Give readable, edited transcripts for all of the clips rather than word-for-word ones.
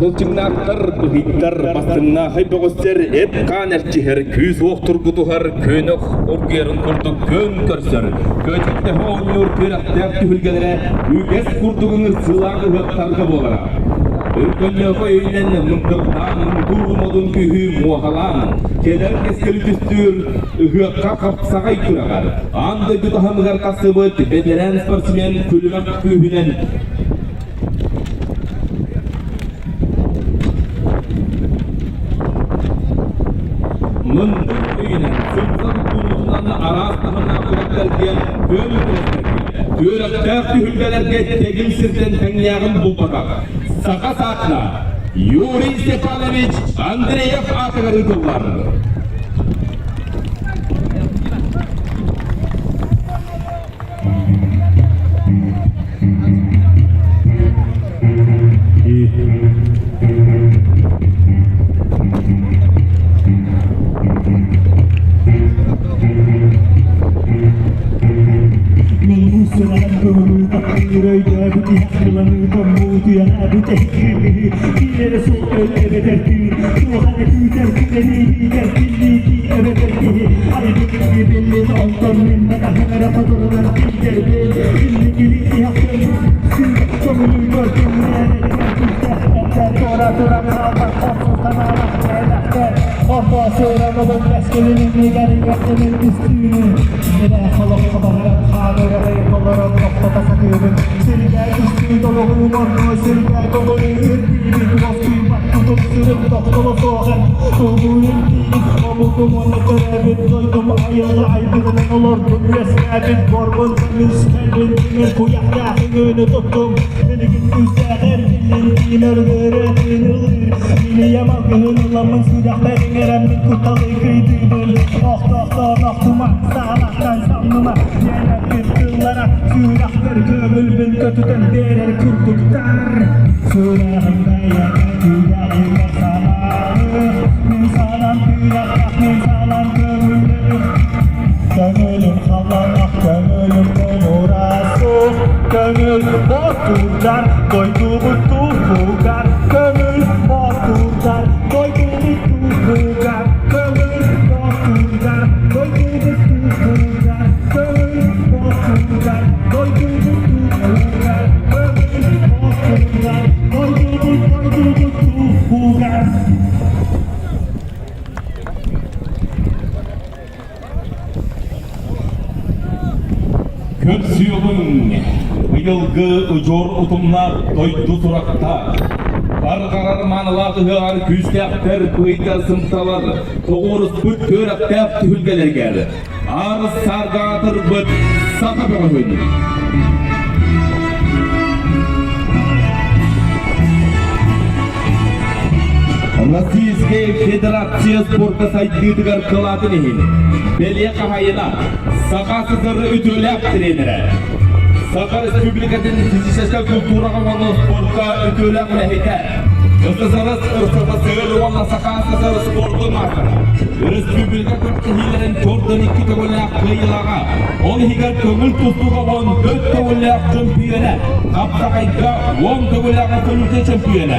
Былчыҥнаахтар, быһыйдар, бастыҥнаахай бөҕөстөр эт-хаан эрчиһэр, күүс-уох тургутуһар, күөнэх оргуйарын курдук күөн көрсөр, көөчүктэһэ оонньуур күрэхтээх түһүлгэлэрэ үгэс курдук ыҥырсыылаах ыһыахтарга буолара. Өркөннөөхө өйүнэн мындырдаан, муҥутуур модун күүһү муоһалаан, кэлэр кэскили түстүүр ыһыахха хапсаҕай күрэҕэр аан дойду таһымыгар тахсыбыт бэтэрээн спортсмен күлүмэх күүһүнэн Мындыр өйүнэн сымса туттунуутунан араас таһымнаах күрэхтэргэ күөн күрэстэргэ, түөрэхтээх түһүлгэлэргэ тэгил сиртэн тэҥнээҕин булбатах саха саатына Юрий Степанович Андреев аатыгар ыытыллар. Көрсүөҕүҥ! Быйылгы удьуор утумнаах дойду сурахтаах. Барҕарар маанылаах ыһыаҕар күүстээхтэр быйда сымсалар, тоҕуоруспут түөрэхтээх түһүлгэлэригэр аар саарга аатырбыт саха бөҕөһүн Российскай Федерация спорка сайдыытыгар кылаатын иһин бэлиэ хаһайына Саха СССР үтүөлээх тренерэ, Саха Республикатын физическэй культураҕа уонна спорка үтүөлээх үлэһитэ, СССР РСФСР уонна Саха СССР спордун маастара, өрөспүүбүлүкэ күрэхтэһиилэрин төрдөн икки төгүллээх кыайыылааҕа, ол иһигэр көҥүл тустууга 14 төгүллээх чөмпүйүөнэ, хапсаҕайга 10 төгүллээх абсолютнай чөмпүйүөнэ,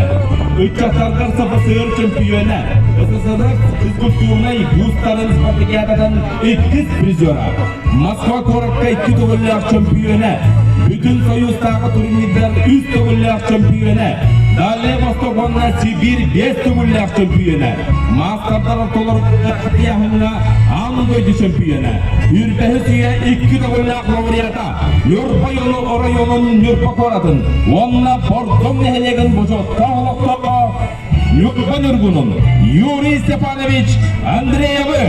ыччаттарга РСФСР чөмпүйүөнэ, СССР физкультурнай вузтарын спартакиадатын иккис призера, Москва куоракка икки төгүллээх чөмпүйүөнэ, Бүтүн Союзтааҕы турнирдар үс төгүллээх чөмпүйүөнэ, Дальнай Восток уонна Сибирь биэс төгүллээх чөмпүйүөнэ, маастардар ортолоругар ыйааһыҥҥа аан дойду чөмпүйүөнэ, Үрбэһис үйэ икки төгүллээх лауреата, Ньурба оройуонун Ньурба куоратын уонна Бордоҥ нэһилиэгин бочуоттаах олохтооҕо Ньурба Ньургунун Юрий Степанович Андреевы.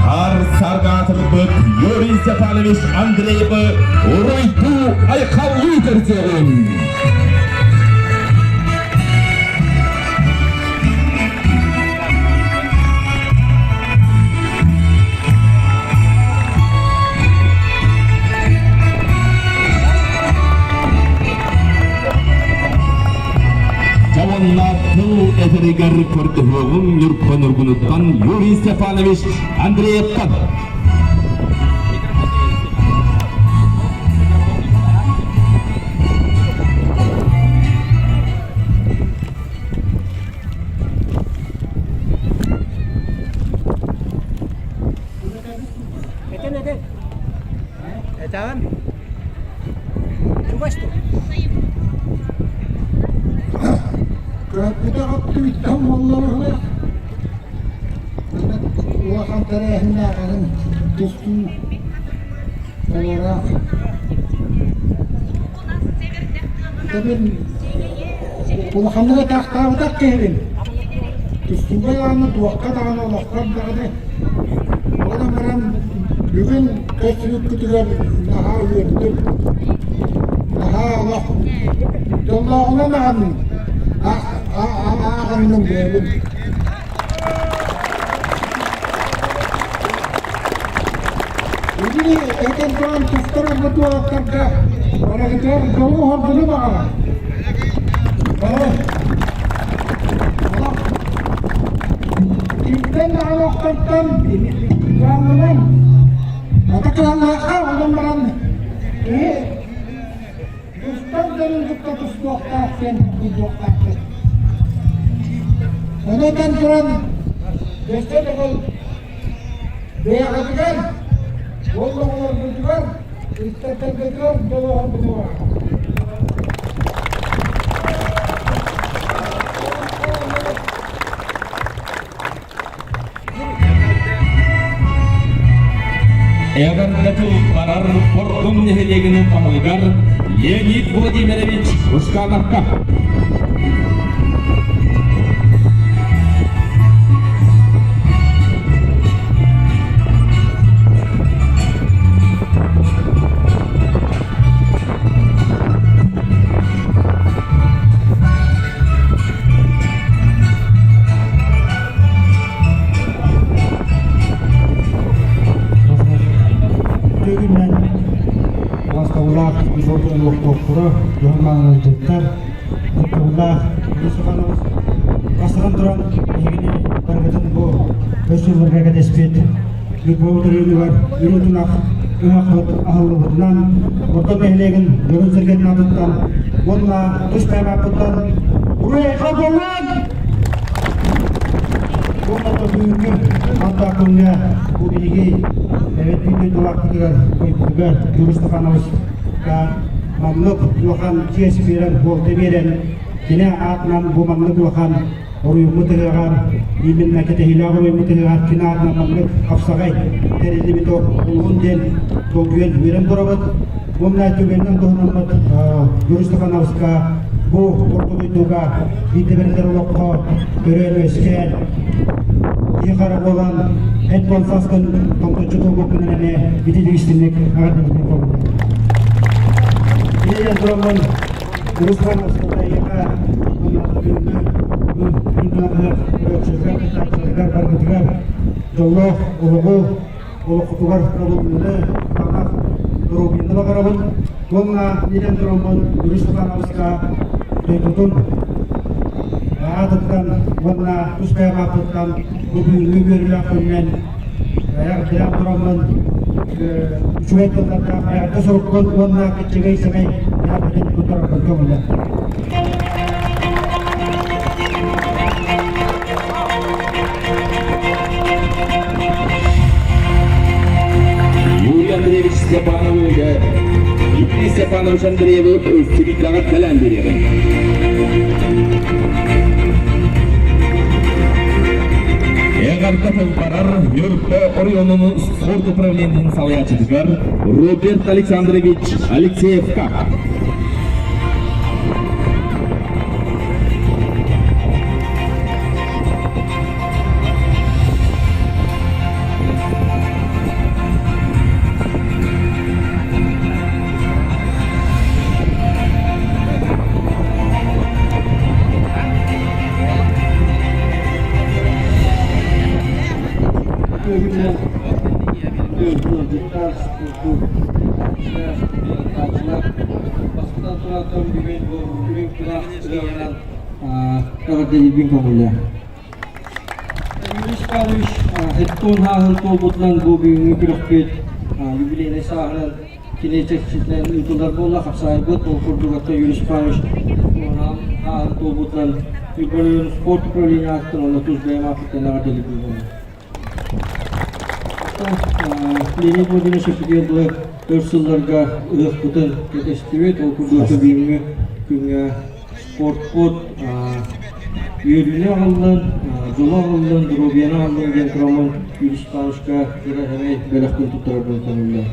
Ар саргаатырбыт Юрий Степанович Андреевы уруйдуу айхаллыы көрсөҕүн! Дьэ тыл этэригэр көрдөһүөҕүҥ Ньурба Ньургунуттан Юрий Степанович Андреевтан. Этэн этэн. Этэҕин? Чугас дуо? Көрбүтэх өттүбүттэн буоллар улахан тэрээһиннээх эҥин тустуу олорох. Тэбин улаханнык атаахтаабатах киһибин. Тустууга даҕаны, туохха даҕаны, олоххор даҕаны. Ол баран бүгүн көстүбүккүтүгэр наһаа үөрдүм. Наһаа олох дьоллооҕунан аҕынным. Ааҕынным бэйэбин. Итини этэн туран тустар уолаттарга барыгытыгар дьолу-соргуну баҕарар. Бары олох кимтэн даҕаны охтортон кыһаллымаҥ. Ата кыһаллыахха онон баран киһи тустар дьонун кытта тустуохтаах диэн толкуйдуохтаахпыт. Ону этэн туран өссө төгүл бэйэҕитигэр уонна оҕолоргутугар, ыччаттаргытыгар дьолоҕоргутугар. Эҕэрдэ тыл барар Бордоҥ нэһилиэгин баһылыгар Леонид Владимирович Рушкановка. Үтүө Бастабылаах Бордоҥ олохтоохторо, дьоһун маанылдьыттар, тапталлаах Борис Иванович бастатан туран эһигини барыгытын бу өр сылларга кэтэспит Ньурба оройуонугар үрүҥ тунах ыһыахпыт аһыллыбытынан Бордоҥ нэһилиэгин дьонун-сэргэтин аатыттан уонна тус бэйэм ааппыттан уруй-айхал буоллун! Уонна бүгүҥҥү мантаах күҥҥэ бу биһиги эбэтбит дойдулаахпытыгар бойбутугар Юрий Степановичка маннык улахан чиэс биэрэн, буолта биэрэн, кини аатынан бу маннык улахан оруйуммут ыһыаҕар, именно кэтэһиилээх оруйуммут ыһыаҕар кини аатынан маннык хапсаҕай тэриллибит олуһун диэн долгуйан үөрэн турабыт. Уонна түгэнинэн туһанаммыт Юрий Степановичка бу орто дойдуга биирдэ бэриллэр олоххо төрөөн-үөскээн, киһи-хара буолан, эт буолсаскын томточчу туолбуккунан эмиэ ититик истинник эҕэрдэлиибин көҥүллээн. Ийэ тураммын Руслан Астатайга уонна бүгүҥҥү күн көрөөччүлэргэр, кыттааччыларгар баргытыгар дьоллоох олоҕу, олоххутугар табыллыыны, таҥах, доруобуйаны баҕарабын уонна илэн тураммын Юрий Степановичка дойдутун аатыттан уонна тус бэйэм ааппыттан бу бүгүҥҥү үөрүүлээх күнүнэн эҕэрдэлээн тураммын үчүгэй тыллардаах эҕэрдэ сурукпун уонна киччигэй сэмэй эҕэрдэтин туттарарбын көҥүлэ. Юрий Андреевич Степановы Юрий Степанович Андреевы Сибитлэҕэ кэлэн биэриэҕиҥ. Эҕэрдэ тылбарар Ньурба оройуонун спорт управлениетын салайааччытыгар Роберт Александрович Алексеевка. Үтүө ыалдьыттар, спорту бастатан туран бүгүн бу үрүҥ тунах ыһыаҕынан эҕэрдэлиирбин көҥүллээ. Юрий Степанович Хеттон хааһын туолбутунан бу бүгүҥҥү күрэхпит юбилейнай сааһынан кини чэрчитинэн ыытыллар буолла хапсаайбыт. Ол курдук ата Юрий Степанович хааһын туолбутунан Ньурба спорт управление ааттан уонна тус бэйэм ааппыттан эҕэрдэлиирбин көҥүллээ. Леонид Владимирович Эпидемия өр сылларга ыһыахпытын кэтэстибит. Ол курдук бүгүҥҥү күҥҥэ спортпут үөрүүнү аҕаллын, дьолу аҕаллын, доруобуйаны аҕаллын диэн тураммын Юрий Степановичка кыра сэмэй бэлэхпин туттарарбын көҥүллээн.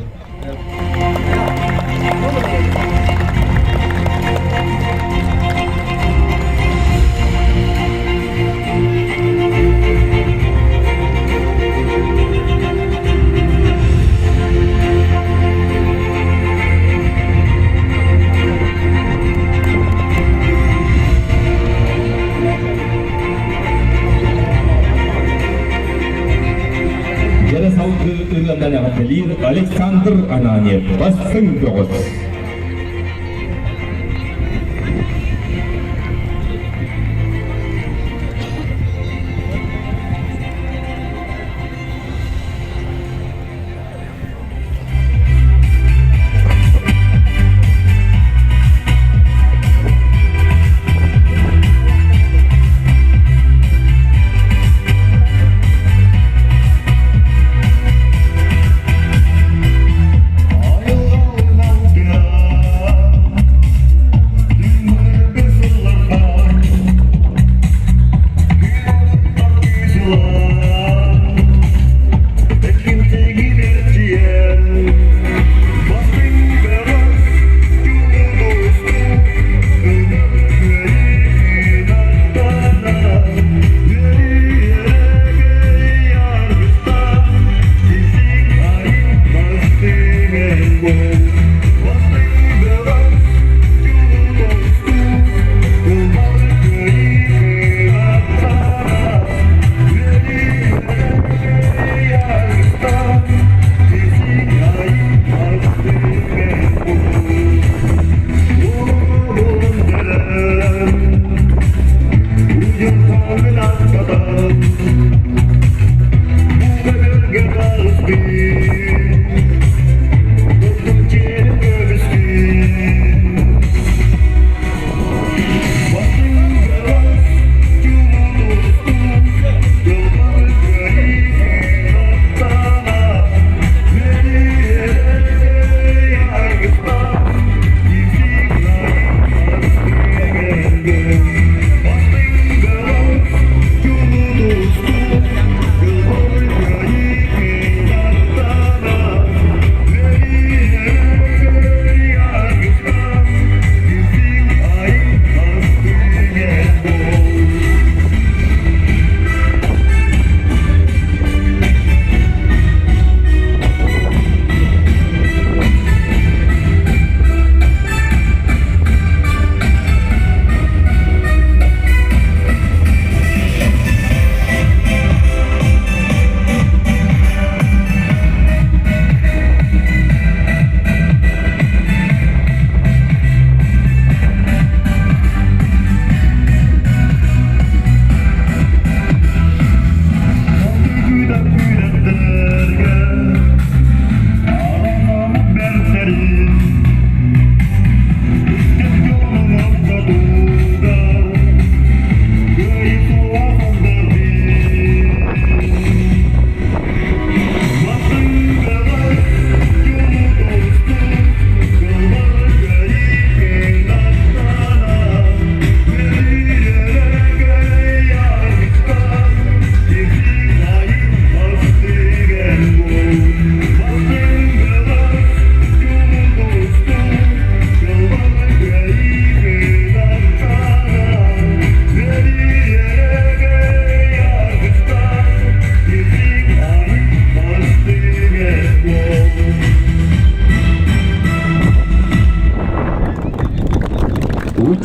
Дьэрэ салгыы ырыанан эҕэрдэлиир Александр Ананьев бастыҥ бөҕөс.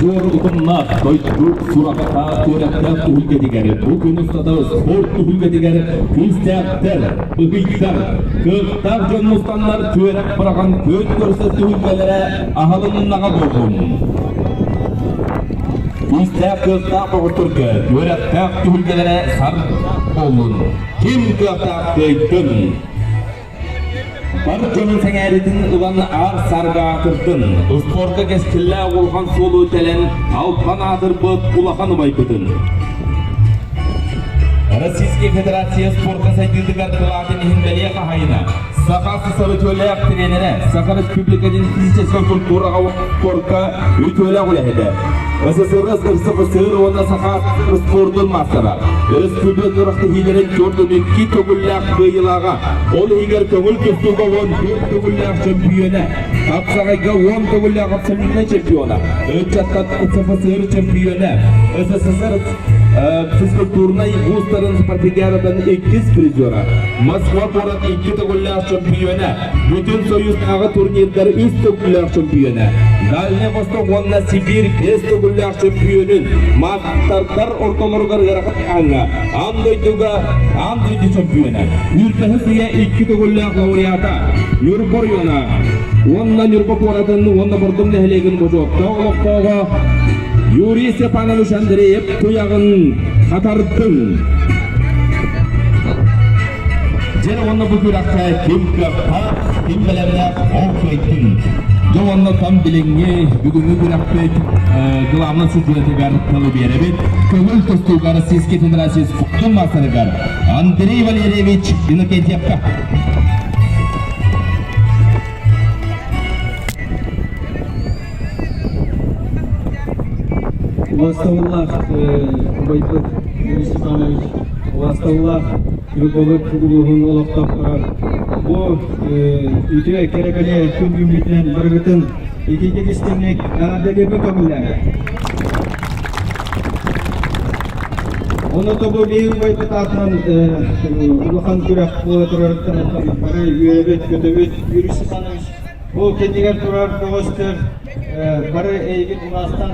Удьуор утумнаах дойду сурахтаах түөрэхтээх түһүлгэтигэр бу күн устата спорт түһүлгэтигэр күүстээхтэр, быһыйдар, кыахтаах дьон мустаннар түөрэх быраҕан күөн көрсөр түһүлгэлэрэ аһылыннаҕа буоллун. Күүстээх кыахтаах доҕотторго үөрэхтээх түһүлгэлэрэ сар буоллун. Ким кыахтаах кыайдын. Бар дьонун сэҥээритин ылан аар сарга аатырдын, спорка кэскиллээх улахан суолу тэлэн албан аатырбыт улахан убайбытын. Российскай Федерация спорка сайдыытыгар кылаатын иһин бэлиэ хаһайына, Саха СССР үтүөлээх тренерэ, Саха Республикатын физическэй культураҕа спорка үтүөлээх үлэһитэ, СССР РСФСР уонна Саха спордун маастара, Өрөспүүбүлүкэ күрэхтэһиилэрин 42 төгүллээх кыайыылааҕа, ол иһигэр көҥүл тустууга 14 төгүллээх чөмпүйүөнэ, хапсаҕайга 10 төгүллээх абсолютнай чемпиона, ыччаттан СФСР чөмпүйүөнэ, СССР физкультурнай вузтарын спартакиадатын иккис призера, Москва куорат икки төгүллээх чөмпүйүөнэ, Бүтүн Союзтааҕы турнирдар үс төгүллээх чөмпүйүөнэ, Дальнай Восток уонна Сибиир биэс төгүллээх чөмпүйүөнүн маастардар ортолоругар ыарахан ааҥҥа аан дойдуга аан дойду чөмпүйүөнэ, Үүрбэһис үйэ икки төгүллээх лауреата, Ньурба оройуона уонна Ньурба куоратын уонна Бордоҥ нэһилиэгин бочуоттаах олохтооҕо Юрий Степанович Андреев туйаҕын хатардыҥ. Дьэ уонна бу күрэххэ ким кыахтаах, ким бэлэмнээх ол кыайдын. Дьэ уонна там билиҥҥи бүгүҥҥү күрэхпит главный судьятыгар тылы биэрэбит. Көҥүл тустууга Российской Федерация спортун маастарыгар Андрей Валерьевич Иннокентьевка. Убаастабыллаах убайбыт Юрий Степанович, убаастабыллаах Ньурбабыт улууһун олохтоохторо, бу үтүө кэрэ бэлиэ күн үүммүтүнэн барыгытын итиитик истиҥник эҕэрдэлиирбин көҥүллээҥ. Ону тобу биир убайбыт аатынан улахан күрэх буола турарыттан бары үөрэбит, көтөбүт. Юрий Степанович Бу кэннигэр турар бөҕөстөр бары эйигин улаастан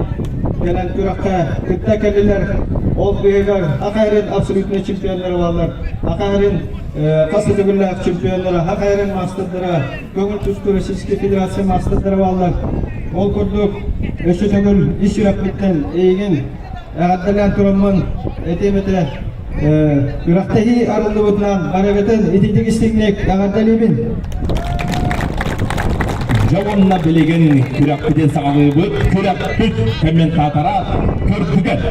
кэлэн күрэххэ кытта кэллилэр. Ол быыһыгар АХР абсолютнай чемпионнара бааллар. АХР хас да төгүллээх чемпионнара, АХР маастардара, көҥүл тустуу Российской Федерация маастардара бааллар. Ол курдук өссө төгүл ис сүрэхпиттэн эйигин эҕэрдэлээн тураммын этиэм этэ күрэхтэһии арыллыбытынан барыгытын итинник истиҥник эҕэрдэлиибин. Дьэ уонна билигин күрэхпитин саҕалыыбыт. Күрэхпит комментатора көрдүгэр.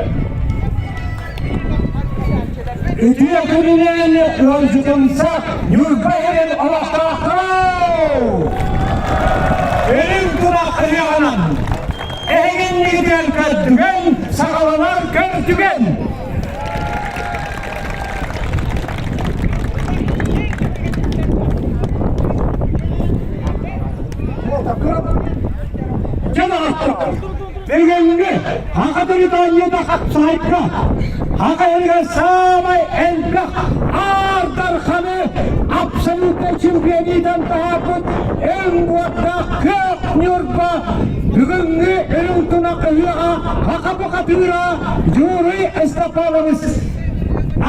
Үтүө күнүнэн ыалдьытымсах Ньурба иһин олохтоохторо! Үрүҥ тунах ыһыаҕынан Эһигиннигитигэр көрдүгэн, саҕаланар көрдүгэн! Бүгүҥҥү Саха Британията хапсаайка Саха сиригэр саамай элбэх Аар Дарханы абсолютнай чемпионитан таһаарбыт өҥ уоттаах Кыах Ньурба бүгүҥҥү үрүҥ тунах ыһыаҕа Саха бухатыыра Юрий Степанович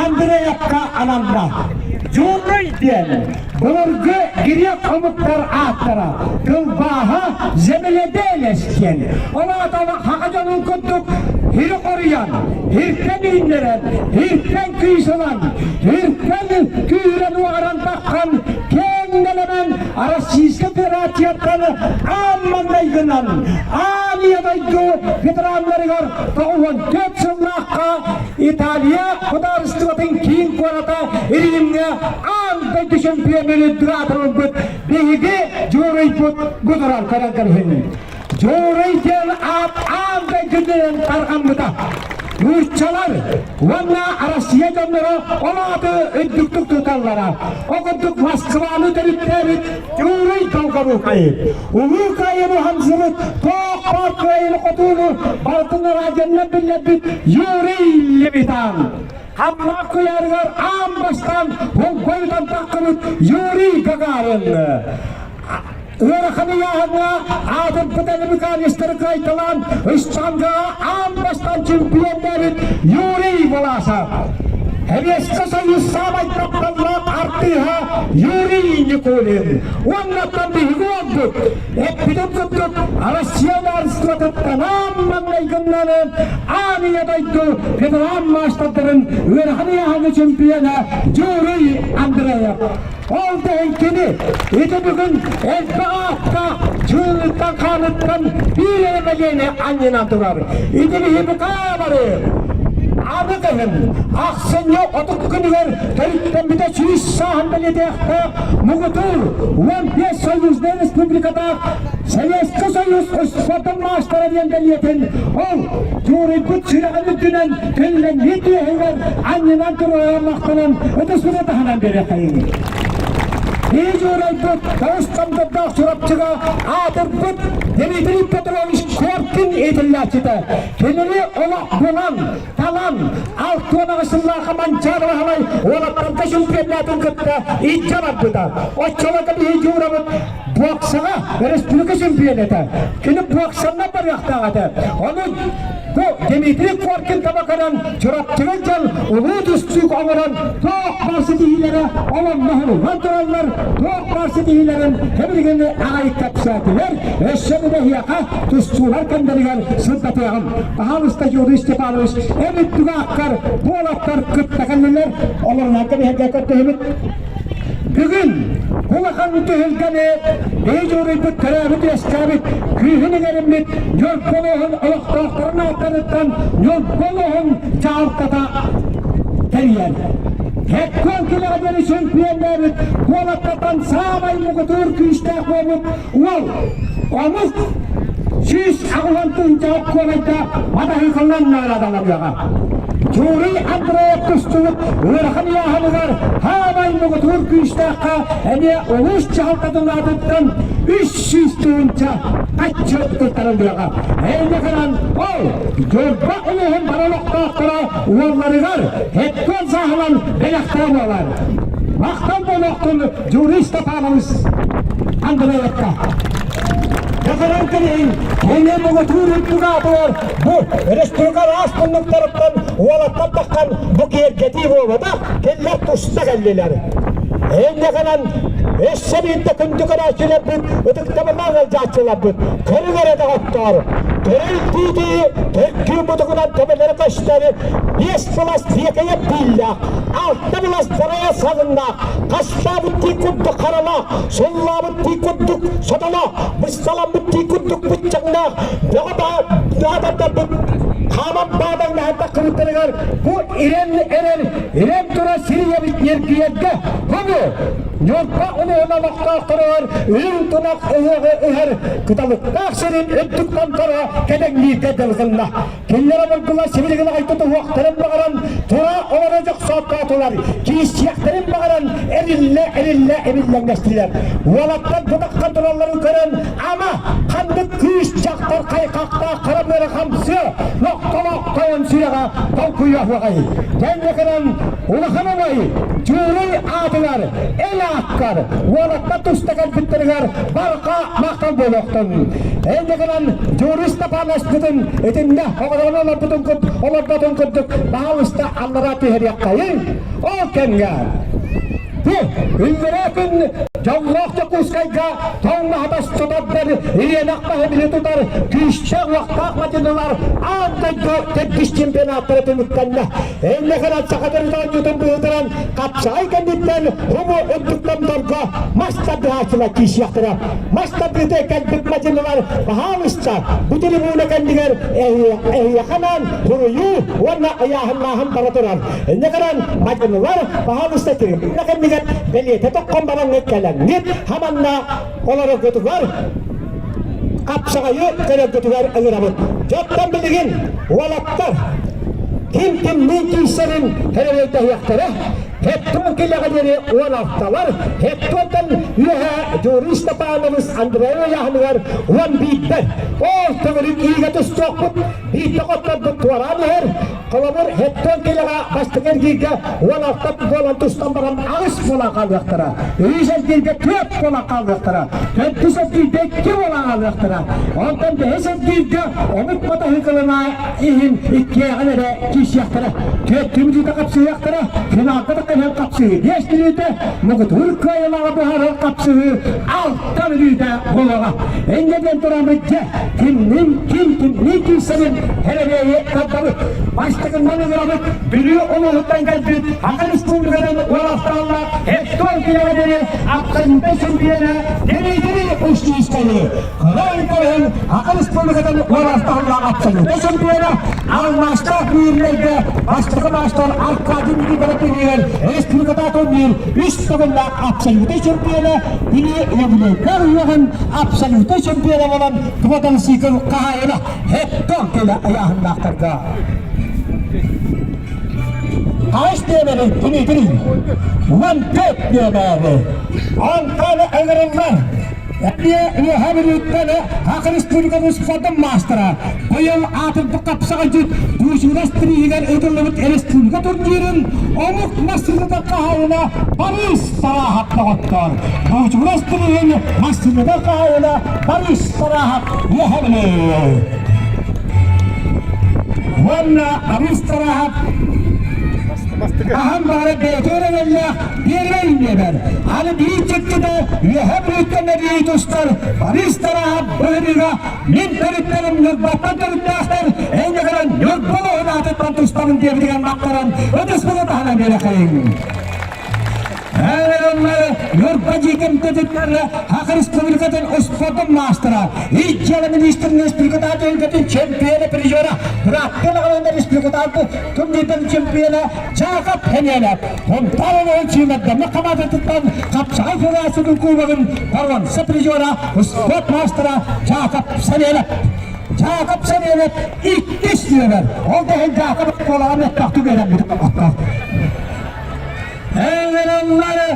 Андреевка ананна. Юрий диэн былыргы грек омуктар ааттара тылбааһа земледелец диэн. Ол аата саха дьонун курдук хири хоруйан, хиртэн үүннэрэн, хиртэн күүс ылан, хиртэн күүрэн уоҕаран таххан киэҥ нэлэмэн Российскай Федерацияттан аан маҥнайгынан аан ийэ дойду ветераннарыгар 94 сыллаахха Италия судаарыстыбатын киин куората Римҥэ аан дойду чемпионун аатырылбыт биһиги Дьууруйбут бу турар көрөн кэбиһиҥ. Дьууруй диэн аат аан дойдунан тарҕаммыта. Нууччалар уонна Россия дьонноро ол ааты үрдүктүк туталлара. Ол курдук Москваны төрүттээбит Дьууруй Долгорукай, Улуу Кыайыны уһансыбыт, туох кыайыны хотууну барытын радионан биллэрбит Юрий Левитан. Хамнаах куйаарыгар аан бастаан болҕойутан таххыбыт Юрий Гагарин. Ыарахан ыйааһыҥҥа аатырбыт американецтары кыайталаан ыстаангаҕа аан бастаан чемпионнээбит Юрий Власов. Советскай Союз саамай тапталлаах артыыһа Юрий Никулин. Уоннаттан биһиги уолбут эппитин курдук Россия судаарыстыбатыттан аан маҥнайгыннары аан ийэ дойду ветеран маастардарын ыарахан ыйааһыҥҥа чемпиона Юрий Андреев. Ол да иһин кини ити бүгүн элбэх ааттаах чыыныттан хааныттан биир эрэ бэлиэни анньынан турар. Ити биһи бука бары аны кыһын ахсынньы 30 күнүгэр төрүттэммитэ 100 сааһын бэлиэтиэхтээх муҥутуур 15 союзнай республикатаах Советский Союз спортун маастара диэн бэлиэтин ол туоруйбут сүрэҕин үрдүнэн көллөннүү түөһүгэр анньынан туруорар махтанан ытыспыты таһынан биэриэххэйиҥ. Биир дьуурайбыт тоҕус томтордоох Чурапчыга аатырбыт Дмитрий Петрович Коркин иитиллээччитэ. Кинини олох булан, талан, алтыанаҕа сыллаахха Манчаары Баһылай уолаттарга чемпионатын кытта илдьэ барбыта. Оччолорго биһиги Дьуурабыт боксаҕа республика чемпионата. Кини боксанна барыахтаах этэ. Ону бу Дмитрий Коркин таба көрөн Чурапчыга дьон улуу түстүүк оҥорон туох баар ситиһиилэрэ олонноһуллан тураллар, туох баар ситиһиилэрин билигин аҕай кэпсээтилэр. Өссө да эһиэхэ тустуулар кэмнэригэр сырдатыаҕым. Пожалуйста, Юрий Степанович, эн үттүгэ буолаттар кытта кэллилэр. Олорунан кэбиһэргэ көрдөһүбүт. Бүгүн улахан түһүлгэни биһи дьууруйбут төрөөбүт-үөскээбит күүһүн иҥэриммит Ньурба улууһун олохтоохторун ааттарыттан Ньурба улууһун дьаһалтата тэрийэр. Хеккон килэҕэ диэри чемпионнээбит уолаттартан саамай муҥутуур күүстээх буолбут уол омук 180 куонайда матаһыыкылынан наҕараадаланыаҕа. Юрий Андреев тустубут ыарахан ыйааһыныгар хаамай муҥутуур күүстээххэ эмиэ улуус дьаһалтатын аатыттан 300 тыһыынча хаччы туттарыллыаҕа. Эйиэхэнэн ол Дьурба улууһун бары олохтоохторо уолларыгар хеттон сааһынан бэлэхтээ буолар. Махтал буолуохтун Юрий Степанович Андреевка. Дьахаран кэлиһин кини муҥутуур үрдүк аатыгар бу республика араас муннуктарыттан уолаттар таххан бу киэргэтии буолбатах, кинилэр туста кэллилэр. Инньэ өссө биирдэ күндү көрөөччүлэрбит, ытыктабыллаах ыалдьааччыларбыт, көрүҥ эрэ доҕоттоор, төрүл түүтү төркүү мутугунан төбөлөрө көстөр, биэс былас тиэкэйэ бииллээх, алта былас дарайа салыннаах, хастаабыт тии курдук харалаах, суллаабыт тии курдук сотолоох, бысталаммыт тии курдук быччаҥнаах, бөҕө баатардарбыт хааман баадаңнаһан таххыбыттарыгар бу ирэн эрэр ирэн турар сирийэбит ньиргийэргэ хому Ньурба улууһун олохтоохторугар үрүҥ тунах ыһыаҕы ыһар кыталыктаах сирин үрдүк томторо кэдэҥнииргэ дылгынна. Кинилэр обургулар сибилигин аҕай тутуһуохтарын баҕаран, тура олоро дьохсоотоотулар, киирсиэхтэрин баҕаран, эриллэ-эриллэ эбиллэҥнэстилэр. Уолаттар бытахха туралларын көрөн, ама, ханнык күүс дьахтар хайхахтаах хара быара хамсыа, нохтолоох тойон сүрэҕэ толкуйуоҕай. Дьэнньэкэрэн улахан убай Дьууруй аатыгар, эл ааккар, уолаттар туста кэлбиттэригэр барҕа махтал буолуохтун. Инникинэн Дьууруй Степановичпытын итиннэ оҕолорун олорбутун олорботун курдук баһаалыста аллараа түһэриэххэйиҥ. Ол кэмҥэ бу үллэрээ күн дьоллоох Дьокуускайга тоҥ аһатас тутардар, ириэнэх баһы тутар күүстээх уохтаах мадьынылар аан дойду төрдүс чемпионаттара түмүктэннэ. Инникинэн саха төрүт оонньуутун быһыытынан хапсаҕай кэнниттэн хому үрдүк томторго мас тардыһааччылар киирсиэхтэрэ. Мас тардыыта кэлбит мадьынылар баһаалыста бу трибуна кэннигэр эһиэхэ анаан суруйуу уонна ыйааһыннааһын бара турар. Инникинэн мадьынылар баһаалыста трибуна кэннигэр бэлиэтэ тоххон бараҥҥыт кэлэҥҥит хаманна олороргутугар хапсаҕайы көрөргүтүгэр ыҥырабыт. Дьоттон билигин уолаттар ким кимниин киирсэрин көрөйдөһүөхтэрэ. Хеттон килэҕэ диэри 16-лар, Хеттонтан үөһэ Юрий Степанович Андреева ыйааһыныгар 11-дэр. Ол төгүрүк иигэ тустуохпут, биирдэ хотторбут туораан иһэр. Холобур, Хеттон килэҕэ бастакы эргииргэ 16 буолан тустан баран 8 буолан хаалыахтара. Үһүс эргииргэ 4 буолан хаалыахтара. Төрдүс эргииргэ 2 буолан хаалыахтара. Онтон бэһис эргииргэ омук матаһыыкылына иһин иккиэҕин эрэ киирсиэхтэрэ. Түөртүү мүнүүтэ хапсыһыахтара, финалга да кэлэн хапсыһыы 5 мүнүүтэ, муҥутуур кыайыылааҕы быһаарар хапсыһыы 6 мүнүүтэ буолуоҕа. Инньэ диэн тураммыт дьэ, кимнин ким кимнии киирсэрин эрэбиэйи тардабыт. Бастакынан ыҥырабыт Бүлүү улууһуттан кэлбит Саха Республикатын уолаттааллаах Эстон километры абсолютнай чемпиона Дмитрий Устинскайы Кытай көрөн Саха Республикатын уолаттааллаах абсолютнай чемпиона алмаастаах миирнэйгэ бастакы маастар Аркадий Никифоров бириигэр республиката турнир үс төгүллээх абсолютнай чемпиона Бүлүү юбилейдар ыһыаҕын абсолютнай чемпиона буолан квадроцикл хаһаайына Хектор кэлэ ыйааһыннаахтарга Хас диэмэри Дмитрий 14 диэмэри Антон ыҥырыллар Эмиэ Үөһээ Бүлүүттэн Саха Республикатын спордун маастара быйыл аатырбыт хапсаҕайдьыт Буучурас тирииһигэр ыытыллыбыт республика турнирын омук массыыната хаһаайына Борис Тарааһап доҕоттор. Буучурас тирииһин массыыната хаһаайына Борис Тарааһап Үөһээ Бүлүү. Уонна Борис Тарааһап Аһан баара бэйэтэ эрэнэллээх биэрбэй диэбэр. Аны биир чэккитэ үөһэ Бүлүүттэн эбии тустар Борис Тарааһап быһырыыга мин төрүттэрим Ньурбаттан төрүттээхтэр эйигин Ньурба улууһун аатыттан тустабын диэбитигэр махтанан ытыспытын таһынан биэрэхэйиҥ. Ньурба дьиикимтэтиттэр Саха Республикатын успуордун маастара, Ил дьыала министрин республикатааҕы түһүлгэтин чемпиона призера, бырааттыы аҕаланна республикатааҕы турнирдарын чемпиона Чаакап Хэмиэнэп, Сунтаар улууһун сүүмэрдэммит хамаандатыттан Хапсаҕай федерациятын кубогын боруонса призера, спорт маастара Чаакап Сэмиэнэп. Чаакап Сэмиэнэп иккис нүөмэр. Ол да иһин Чаакап оскуолаҕа мөттөхтүк үөрэммит Эҥэрэллэри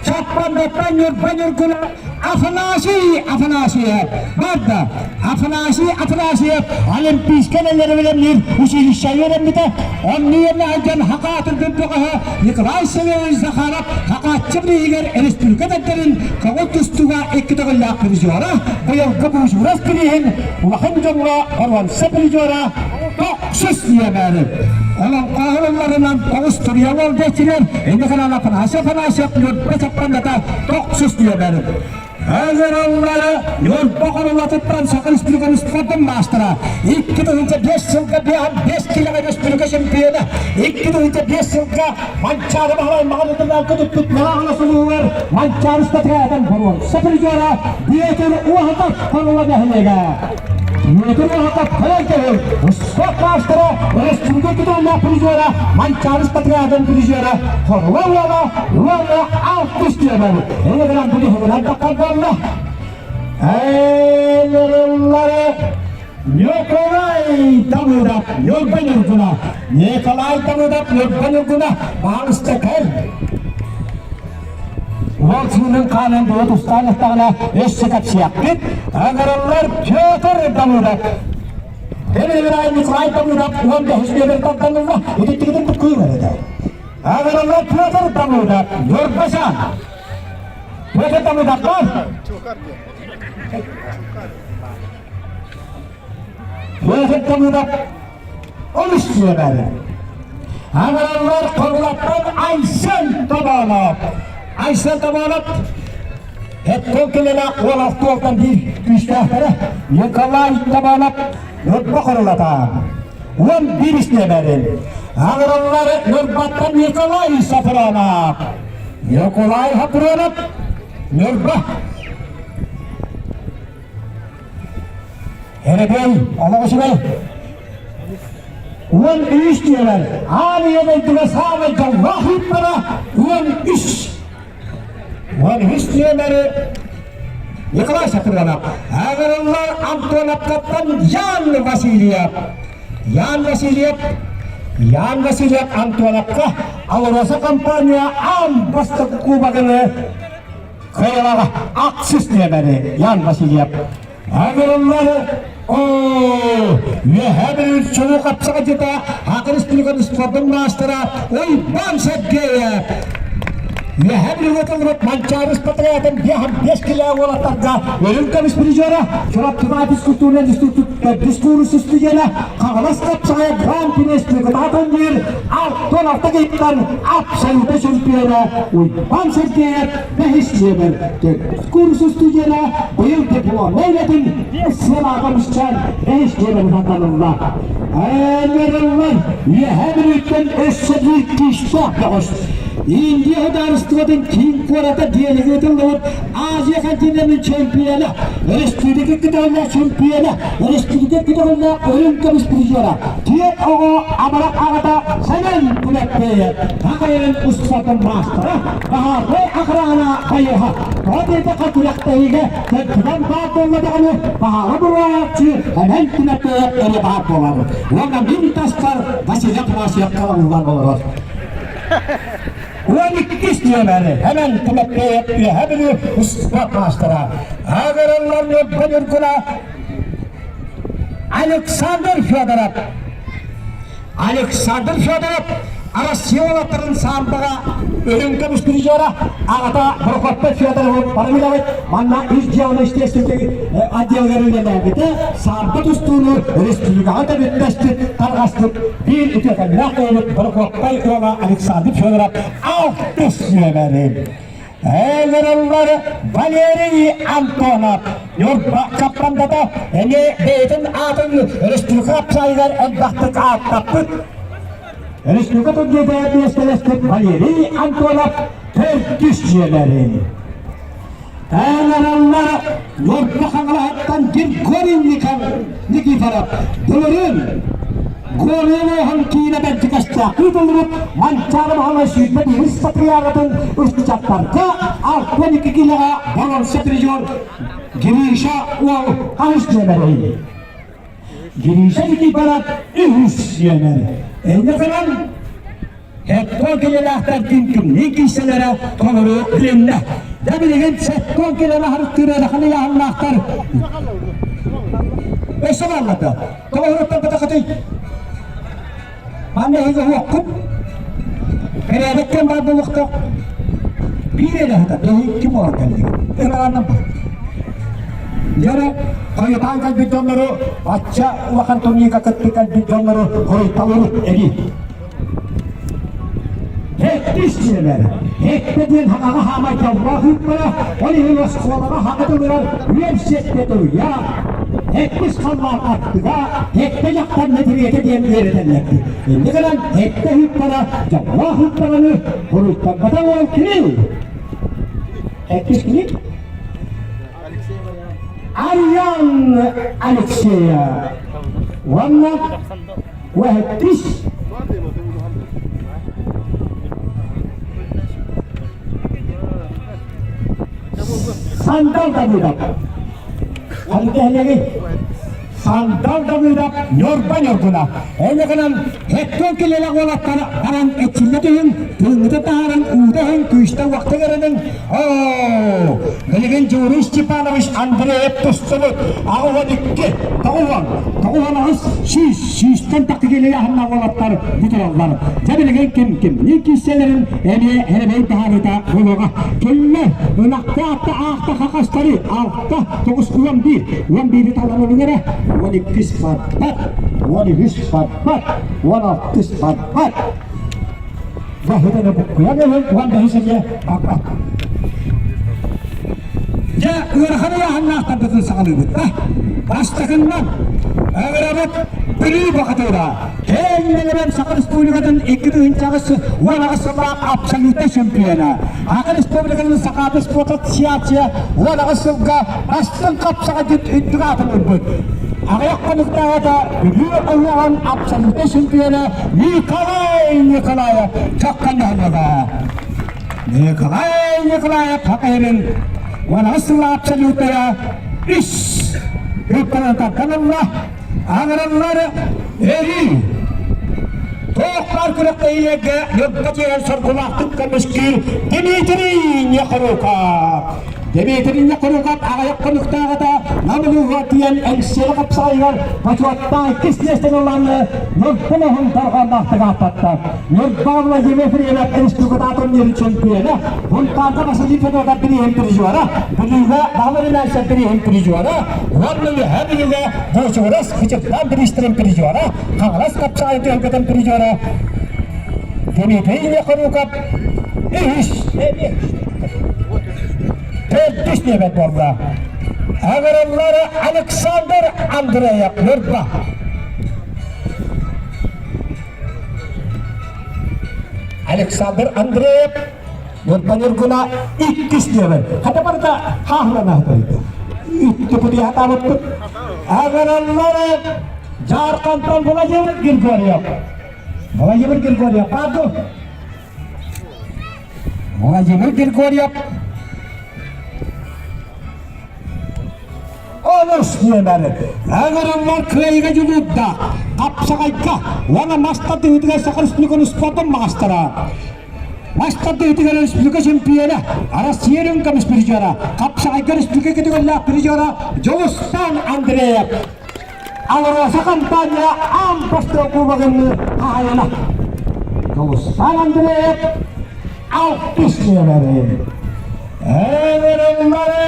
Чаппандаттан Ньурба Ньургуна Афанасий Афанасьев барда. Афанасий Афанасьев Олимпийскай эллэри бэлэмниир училище үөрэммитэ. Онно үөрэнэ сылдьан хакаатын бөҕөһө Николай Семенович Захаров хакааччы бирииһигэр республика дэрдэрин көҥүл тустууга икки төгүллээх призера, быйылгы Буужурас бирииһин улахан дьоҥҥо боруонса призера Тохсус диэмээри. Олоҥхоһулларынан тоҕус туруйа уол диэччилэр, инникинэн Афанасий Афанасьев Ньурба Чаппандата тохсус диэмээри. Ыҥырыллары Ньурба Хорулатыттан Саха Республикатын спордун маастара, 2005 сылга 5 килоҕа республика чемпиона, 2005 сылга Манчаары Баһылай маҕаһыытынан туппут Маҕаһыла сулуугар Манчаары статуятын боруонса призера Бүөтүр Уоһутов Хорула нэһилиэгэ. Бүөтүр Уоһутов Көлөй спорт маастара, республика титуллаах призера, Манчаары статуятын призера Хорула уола уонна алтыс түөмэр. Эйэгинэн бүтэһигинэн таххар буолла. Эйэриллары Николай Давыдов Ньурба Ньургуна Николай Давыдов Ньурба Ньургуна баҕалыста кэл Уол сыынын хаанын дуо тустаан ыстаҕына өссө кэпсиэхпит. Ыҥырыллар Петр Давыдов. Эмилирай Николай Давыдов 15 нүөмэр тарданылла. Ититтигитин куткуйун эрэ. Ыҥырыллар Петр Давыдов Ньурбасан. Петр Давыдовка. Петр Давыдов олус диэбэри. Аҥараллар Хоруолаттан Айсен Тобоонов. Айсен Тобоонов Эттон кэлэлээх уол остуолтан биир күүстээхтэрэ Николай Тобоонов Ньурба Хорулата. 11 истиэбэрин. Аҥараллар Ньурбаттан Николай Сафронов. Николай Сафронов Ньурба Эрэгэй, олох үчүгэй. 13 диэлэр аан ийэ дойдуга саамай дьоллоох ыыттара 13. 13 диэлэри Николай Сапронов, Аҕырыллар Антоновкаттан Ян Васильев. Ян Васильев. Ян Васильев Антоновка Алроса компания аан бастакы кубогыны кыайылаҕа ахсыс нүөмэри Ян Васильев Агырыллар Үөһээ Бүлүү чулуу хапсаҕайдьыта Саха Республикатын спордун маастара Уйбаан Сергеев Үөһээ Бүлүүгэ тыллыбыт Манчаары спартакиадатын 55 килэ уолаттарга үрүҥ көмүс призера Чурапчытааҕы физкультурнай институт төрдүс куурус студена Хаҥалас хапсаҕайа Гран-при республикатааҕы турнир 66 киһиттэн абсолютнай чемпиона Уйбаан Сергеев бэһис нүөмэр төрдүс куурус студена быйыл дипломнай үлэтин биэс сыалаах көмүсчээн бэһис нүөмэрин хатанылла. Ыҥырыллар Үөһээ Бүлүүттэн өссө биир күүстээх бөҕөс. Индия судаарыстыбатын киин куората Делигэ ыытыллыбыт Азия континенын чемпиона, өрөспүүбүлүкэ көтөҕүллээх чемпиона, өрөспүүбүлүкэ көтөҕүллээх үрүҥ көмүс призера, түөрт оҕо амарах аҕата Сэмэн Тимофеев, Хахайын успуордун маастара, баһаарынай охрана байыаһа. Тоҕо диэтэххэ күрэхтэһиигэ төрдүнэн баар буолла даҕаны баһаара буруйааччы Сэмэн Тимофеев эрэ баар буолар. Уонна мин таспар Василий Афанасьев талыллан олорор. 12 нүөмэри Сэмэн Тимофеев Үөһээ Бүлүү успуорт маастара. Агырыллар Ньурба Ньургуна Александр Федоров Александр Федоров Россия уолаттарын самбоҕа үрүҥ көмүс призера аҕата Прокопий Федоровы параллелабыт манна ис дьыаланы естественный отделыгар үлэлээбитэ самбо тустууну республикаҕа төрүттэспит тарҕаспыт биир үтүөкэннээх киһибит Прокопий уола Александр Федоров алтыс нүөмэри Ыҥырыллар Валерий Антонов Ньурба Чаппандата эмиэ бэйэтин аатын республика апсайыгар элбэхтик ааттаппыт. Республика турнирга миэстэлэспит Валерий Антонов төрдүс дьиэлэри. Ыҥырыллар Ньурба Хаҥалаһыттан Григорий Никифоров былырыын Горелоһун киинэ бэрдикэстээх ыытыллыбыт Манчаары Баһылай 21 патриаратын ыччаттарга 62 киилэҕэ боруонса призер Гриша уол хаһыс нүөмэрий? Гриша Никифоров үһүс нүөмэр. Инньэ гынан Сэттон килэлээхтэр ким-кимниин киирсэлэрэ толору билиннэ. Дьэ билигин сэттон килэлээх харыстыыр ыарахан ыйааһыннаахтар өссө бааллар Тоҕо уруттарбатаххытый? Манна эһиги уһуоххут. Бэрээдэк кэм баар буолуохтаах. Биир эрэ сытар, эһиги ким буолан кэллигит? Ыҥырааннан бар. Дьэ хойутаан кэлбит дьоннору, бачча улахан турнирга кытты кэлбит дьоннору хоруйталыр эбии. Һэттис диэлэр. Һэттэ диэн хаҥаҕа хаамай дьоллоох ыыппара, ол иһин оскуолаҕа хаҥа тылыгар үөр сиэттэ туруйа, һэттис халлаан аттыга, һэттэ дьахтар мэтириэтэ диэн үөрэтэллэр. Инньэ гынан һэттэ ыыппара дьоллоох ыыппараны хоруйтарбата уол кимий? Һэттис кимий? Арьян Алексея. Уонна Уэһэттис Сандал Давыдов. Ханнык Сандал Давыдов Ньурба Ньургуна. Эйнекынан хеттон килелек уолаттар баран эчиллэ түһүн, тыыҥҥыты таһааран уута иһин күүстэ уохта гэрэнин Оо, билигин Юрий Степанович Андреев тустубут 82, 90, 98, 100, сүүстэн тахса киилэ аһынна уолаттар бутураллар. Дьэ билигин ким кимни киирсэлэрин эмиэ эрэбэй таһаарыыта буолуоҕа. Кинилэр ынахта атта аахта хахастары алта тоҕус уон биир, уон биири талан ылыҥ эрэ, уон иккис барбат, уон үһүс барбат, уон алтыс барбат. Баһытаны буккуйан ылын уон бэһис эмиэ барбат. Дьэ, ыарахан ыйааһыннаахтарбытын саҕалыыбыт да. Бастакыннан ыҥырабыт Бүлүү бухатыыра, киэҥ нэлэмэн Саха Республикатын 2018 сыллаах абсолютнай чемпиона, Саха Республикатын Сахааты спорт ассоциация 18 сылга бастыҥ хапсаҕайдьыт үрдүк аатын ылбыт. Аҕыйах хонуктааҕыта Бүлүү ыһыаҕын абсолютнай чемпиона Николай Николаев чакканнаһыга. Николай Николаев хакайрын уон сыллаах абсолютная үс ыппанан тардан ылла. Аҥыраллар эрий. Туох баар күрэхтэһиилэргэ Ньурба дьиэрэн соргулаахтык көмүскүүр Дмитрий Нехоруков. Дмитрий Нехоруков аҕыйах хонуктааҕыта Нам улууһугар тиийэн Эҥсиэли хапсаҕайыгар бочуоттаах иккис миэстэни ылан Ньурба улууһун дорҕоонноохтук ааттатта. Ньурба Владимир Ефремов республикатааҕы турнирын чемпиона, Бунтаарга Василий Федотов бирииһин призера, Бүлүүгэ Баһылай Ильич бирииһин призера, уонна Үөһээ Бүлүүгэ Буочугурас Хычырдаан бириистэрин призера, Хаҥалас хапсаҕай түһүлгэтин призера Дмитрий Нехоруков үһүс төрдүс нүөмэр буолла. Аҕырыллар Александр Андреев Ньурба. Александр Андреев Ньурба Ньургуна иккис нүөмэр. Хата барыта хааһылана сытар. Үттү кутуйа Аҕыраллар Дьаархантан Владимир Григорьев. Владимир Григорьев, пардон. Владимир Григорьев Олус нүөмэр ыҥырыллар кыайыыга дьулуурдаах хапсаҕайга уонна мас тардыһыытыгар Саха Республикатын спордун маастара мас тардыһыытыгар республика чемпиона Россия рынкамыс призера хапсаҕайга республика категориялаах призера Дьулустан Андреев АЛРОСА компания аан бастакы кубогын хаһаайына Дьулустан Андреев алтыс нүөмэри ыҥырыллары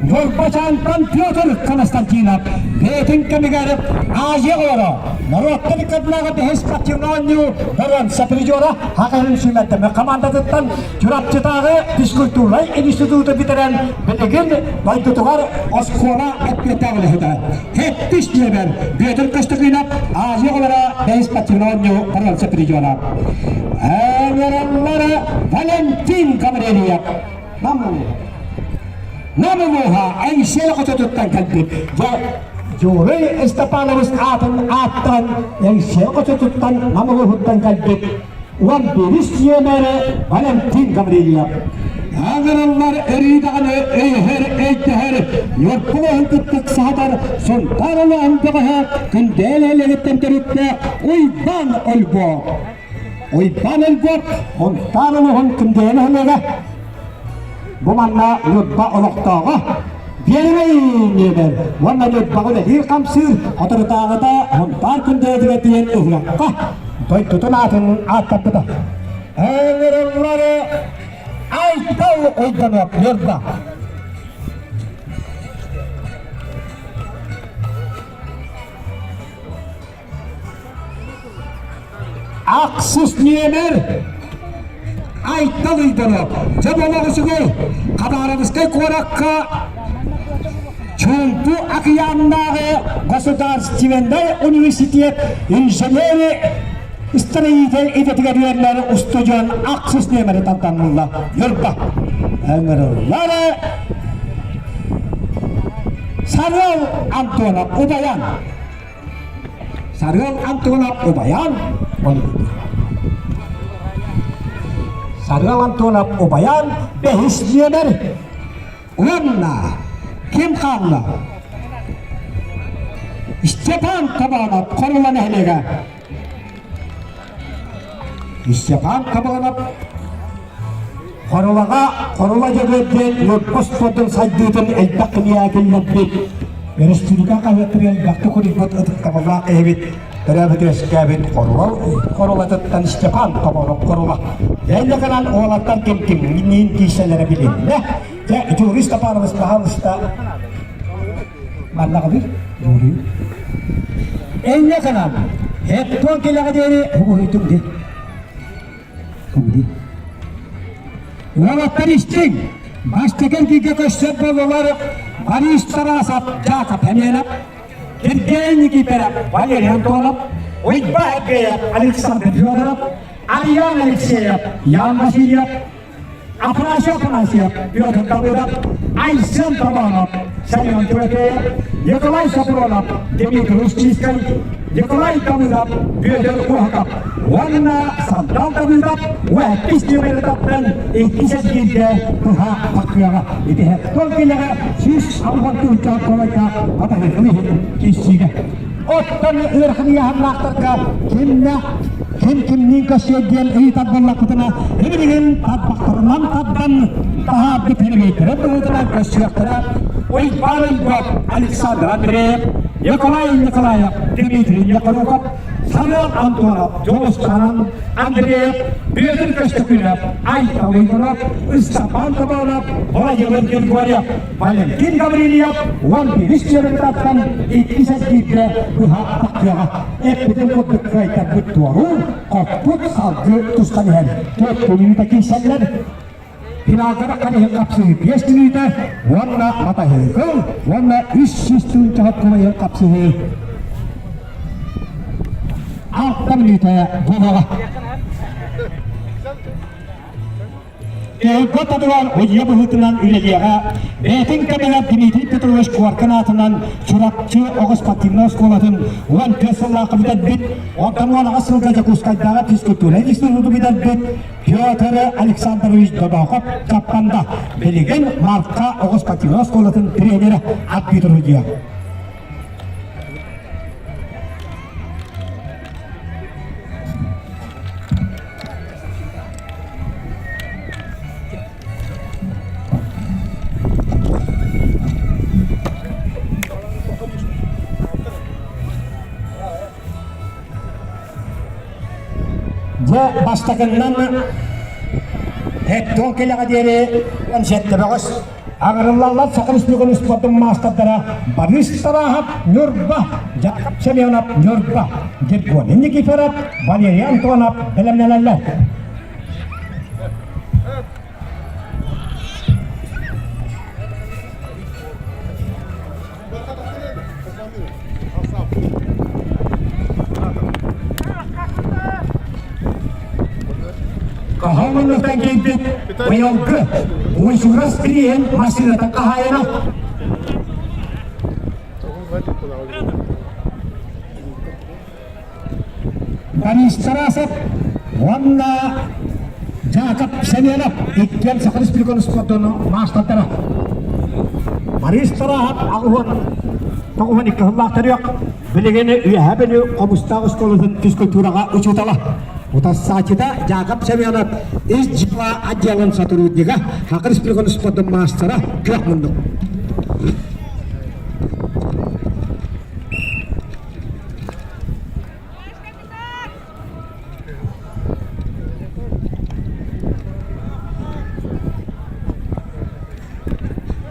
Ньурбачаантан Петр Константинов бэйэтин кэмигэр Азия оҕолоро норуоттар ыккардынааҕы бэһис спортивнай оонньуу боруонса призера Хахайын сүүмэрдэммит хамаандатыттан Чурапчытааҕы физкультурнай институту бүтэрэн билигин дойдутугар оскуола эппиэттээх үлэһитэ. Сэттис нүөмэр Бүөтүр Көстөкүүнэп Азия оҕолоро бэһис спортивнай оонньуу боруонса призера. Ыҥырыллара Валентин Гаврильев Нам улууһа Эҥсиэли хочотуттан кэлбит. Дьэ, Юрий Степанович аатын ааттаан Эҥсиэли хочотуттан Нам улууһуттан кэлбит 11 нүөмэрэ Валентин Гаврильев. Ыҥырыллар өрүү даҕаны өйөһөр, өйдөһөр, Ньургун кыттык саһатар Сунтаар улууһун бөҕөһө Күндэл элэгиттэн төрүттээх Уйбаан Ольго. Уйбаан Ольго Сунтаар улууһун Күндэл нэһилиэгэ. Бу манна Ньурба олохтооҕо Биэрэй нүөмэр уонна Ньурбаҕа үлэлиир-хамсыыр соторутааҕыта Сунтаар Күндэйэтигэр тиийэн ыһыахха дойдутун аатын ааттаппыта. Ыҥырыллары Айтал Уйбанов Ньурба. Ахсыс нүөмэр Айтал Уйбанов. Дьэ буолуох үчүгэй. Хабаровскай куоракка Чуумпу океаннааҕы государственнай университет инженери строитель идэтигэр үөрэнэр устудьуон ахсыс нүөмэри тардаммылла. Ньурба. Ыҥырыллар Сарыал Антонов Убайан. Сарыал Антонов Убайан Сарыал Антонов Убайан бэһис нүөмэр уонна ким хаалла? Степан Кабанов Хорула нэһилиэгэ. Степан Кабанов Хорулаҕа Хорула Дьөгүөр диэн Ньурба спордун сайдыытын элбэх кинигэ киллэрбит, өрөспүүбүлүкэ хаһыаттарыгар элбэхтик суруйбут ытыктабыллаах киһибит, төрөөбүт-үөскээбит Хорула Хорулатыттан Степан Тоборов Хорула. Эллэкэнэн уолаттар ким кимниин киирсэллэрэ билиннэ. Дьэ, Юрий Степанович, пожалуйста, манна кылыр, Юрий. Эллэкэнэн, хеттон килэҕэ диэри уһуйтум ди. Уолаттар истиҥ! Бастакы эргииргэ көрсөр буоллулар Борис Тарасов, Яков Хеменов, Сергей Никифоров, Валерий Антонов, Уйба Андреев, Александр Федоров, Ариан Алексеев, Ян Васильев, Афанасий Афанасьев, Петр Давыдов, Айсен Табанов. Семен Тимофеев, Николай Сапронов, Дмитрий Устинскай, Николай Давыдов, Бүөтүр Уһакап уонна Сандал Давыдов уэппис нүөмэритаттан иккис эргииргэ быһа таххыаҕа. Итиһэттон килэҕэ 180 колойдаах батаһыытын иһин киирсиигэ. Оттон ыарахан ыйааһыннаахтарга кимнэ ким кимниин көрсүө диэн ыйытар буоллахпытына, ибилигин тарбахтарынан тардан таһаарбыт перебейтэрэ быһыытынан көрсүөхтэрэ Уйбаан Уйбат, Александр Андреев, Николай Николаев, Дмитрий Николуков, Самуил Антонов, Дьулустаан Андреев, Бүөтүр Көстөкүүнэп, Айта Уйгунов, Ыстапаан Тобонов, Владимир Григорьев, Валентин Гаврильев уон биирис чыырыттан иккис эргииргэ быһа таххыаҕа. Эппитин курдук кыайтарбыт туоруур, хоппут салгыы тустан иһэр. Төрт мүнүүтэ киирсэллэр. Финалга таххан иһин хапсыһыы биэс мүнүүтэ уонна матаһыыкыл уонна 300 тыһыынча иһин хапсыһыы алта мүнүүтэ буолуоҕа. Өйгө ортотугар уйа быһыытынан үлэлиэҕэ бэйэтин кэмигэр Дмитрий Петрович Коркин аатынан Чурапчы оҕо спортивнай оскуолатын 14 сыллаахха бүтэрбит, онтон 18 сылга Дьокуускайдааҕы физкультура институту бүтэрбит Петр Александрович Додоохоп Чаппанда билигин Марха оҕо спортивнай оскуолатын тренерэ арбитр судьуйа. Дьэ, бастакыннан Эттон кэлэҕэ диэри 17 бөҕөс Аҥырыллаллар Саха Республикатын спордун маастардара Борис Тарахов, Ньурба, Яков Семенов, Ньурба, Григорий Никифоров, Валерий Антонов бэлэмнэнэллэр. Хаһан кэлбит быйылгы Уйсурас бирииһин массыыната хаһаайына Борис Тарасов уонна Жаков Семенов иккиэн Саха Республикатын спордун маастардара. Борис Тарасов аҕыһын тоҕуһун икки сыллаах төрүөх, билигин Үөһээ Бүлүү Хомустаах оскуолатын физкультураҕа учуутала. Утарсааччыта Жаков Семенов ис дьыала отделын сотруднига, Саха Республикатын спордун маастара Күөх муннук.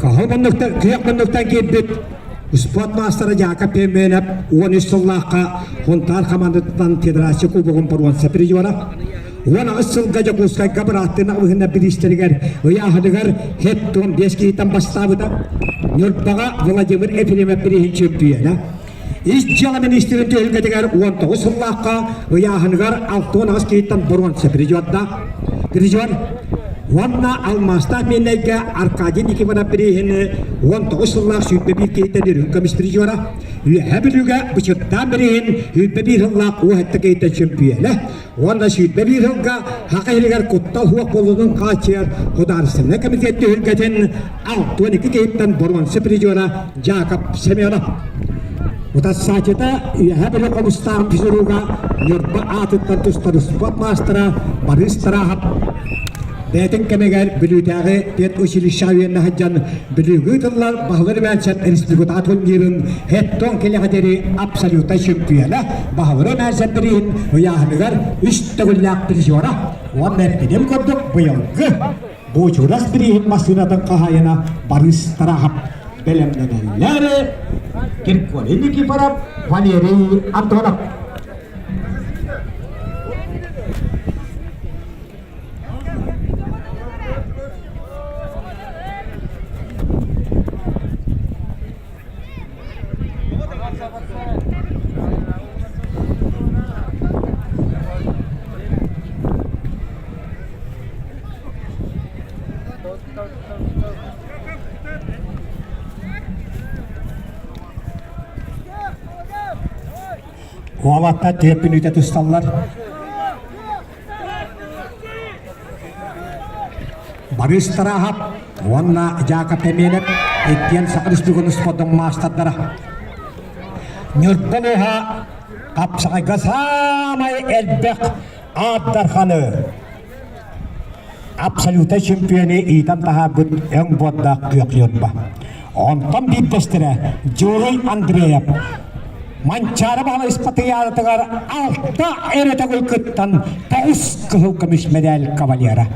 Хаһан муннуктан, кыах муннуктан киирбит спорт маастара Яков Пельменов 13 сыллаахха Хонтаар хамаандатыттан федерация кубогун боруонса призера. 18 сылга Дьокуускайга бырааттыын аҕыһына бириистэригэр ыйааһыныгар хет 15 киһиттэн бастаабыта. Ньурбаҕа Владимир Ефремов бирииһин чөмпүйүөнэ. Ис дьыала министрин түһүлгэтигэр 19 сыллаахха ыйааһыныгар 68 киһиттэн боруонса призердаах. Призер уонна алмаастаах Миэннэйгэ Аркадий Никифоров бирииһини 19 сыллаах 21 киһиттэн үрүҥ көмүс призера, Үөһээ Бүлүүгэ Бычырдаан бирииһин 21 сыллаах 17 киһиттэн чөмпүйүөнэ уонна 21 сылга Саха сиригэр куттал суох буолуутун хааччыйар Судаарыстыбаннай комитет түһүлгэтин 62 киһиттэн боруонса призера Яков Семенов. Утарсааччыта Үөһээ Бүлүү Хомустаах физруга Ньурба аатыттан тустар спорт маастара Борис Тарахов бэйэтин кэмигэр Бүлүүтээҕи педучилищеҕа үөрэнэ сылдьан Бүлүүгэ ыытыллар Баһылай Румянцев республикатааҕы турнирын Хеттон кэлэҕэ диэри абсолютнай чөмпүйүөнэ Баһылай Румянцев бирииһин ыйааһыныгар үс төгүллээх призера уонна эппитим курдук быйылгы Буочурас бирииһин массыынатын хаһаайына Борис Тарахов бэлэмнэнэллэр Григорий Никифоров, Валерий Антонов. Уолаттар түөрт мүнүүтэ тусталлар. Борис Тарахов уонна Яков Пеменов иккиэн Саха Республикатын спордун маастардара. Ньурба улууһа хапсаҕайга саамай элбэх аат дарханы абсолютнай чемпионы иитэн таһаарбыт өҥ буордаах күөх Ньурба. Онтон биирдэстэрэ Дьууруй Андреев Манчаары Баһылай Ыспатыйаанатыгар алта эрэ төгүл кыттан тоҕус кыһыл көмүс мэдээл кавалера.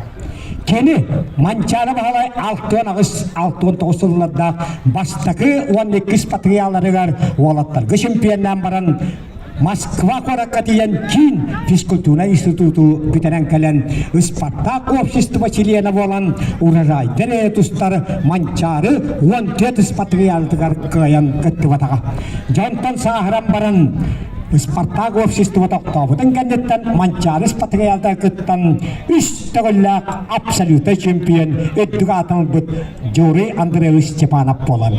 Кини Манчаары Баһылай 68-69 сыллардаах бастакы уонна иккис патриаларыгар уолаттарга чемпионнаан баран Москва куоракка тиийэн киин физкультурнай институту бүтэрэн кэлэн Спартак общество чилиэнэ буолан урожайдар эрэ тустар Манчаары 14 ыспатыйаанатыгар кыайан кыттыбатаҕа. Дьонтон сааһыран баран Спартак общество тохтообутун кэнниттэн Манчаары ыспатыйаанатыгар кыттан үс төгүллээх абсолютнай чемпион үрдүк аатын ылбыт Юрий Андреевич Степанов буолан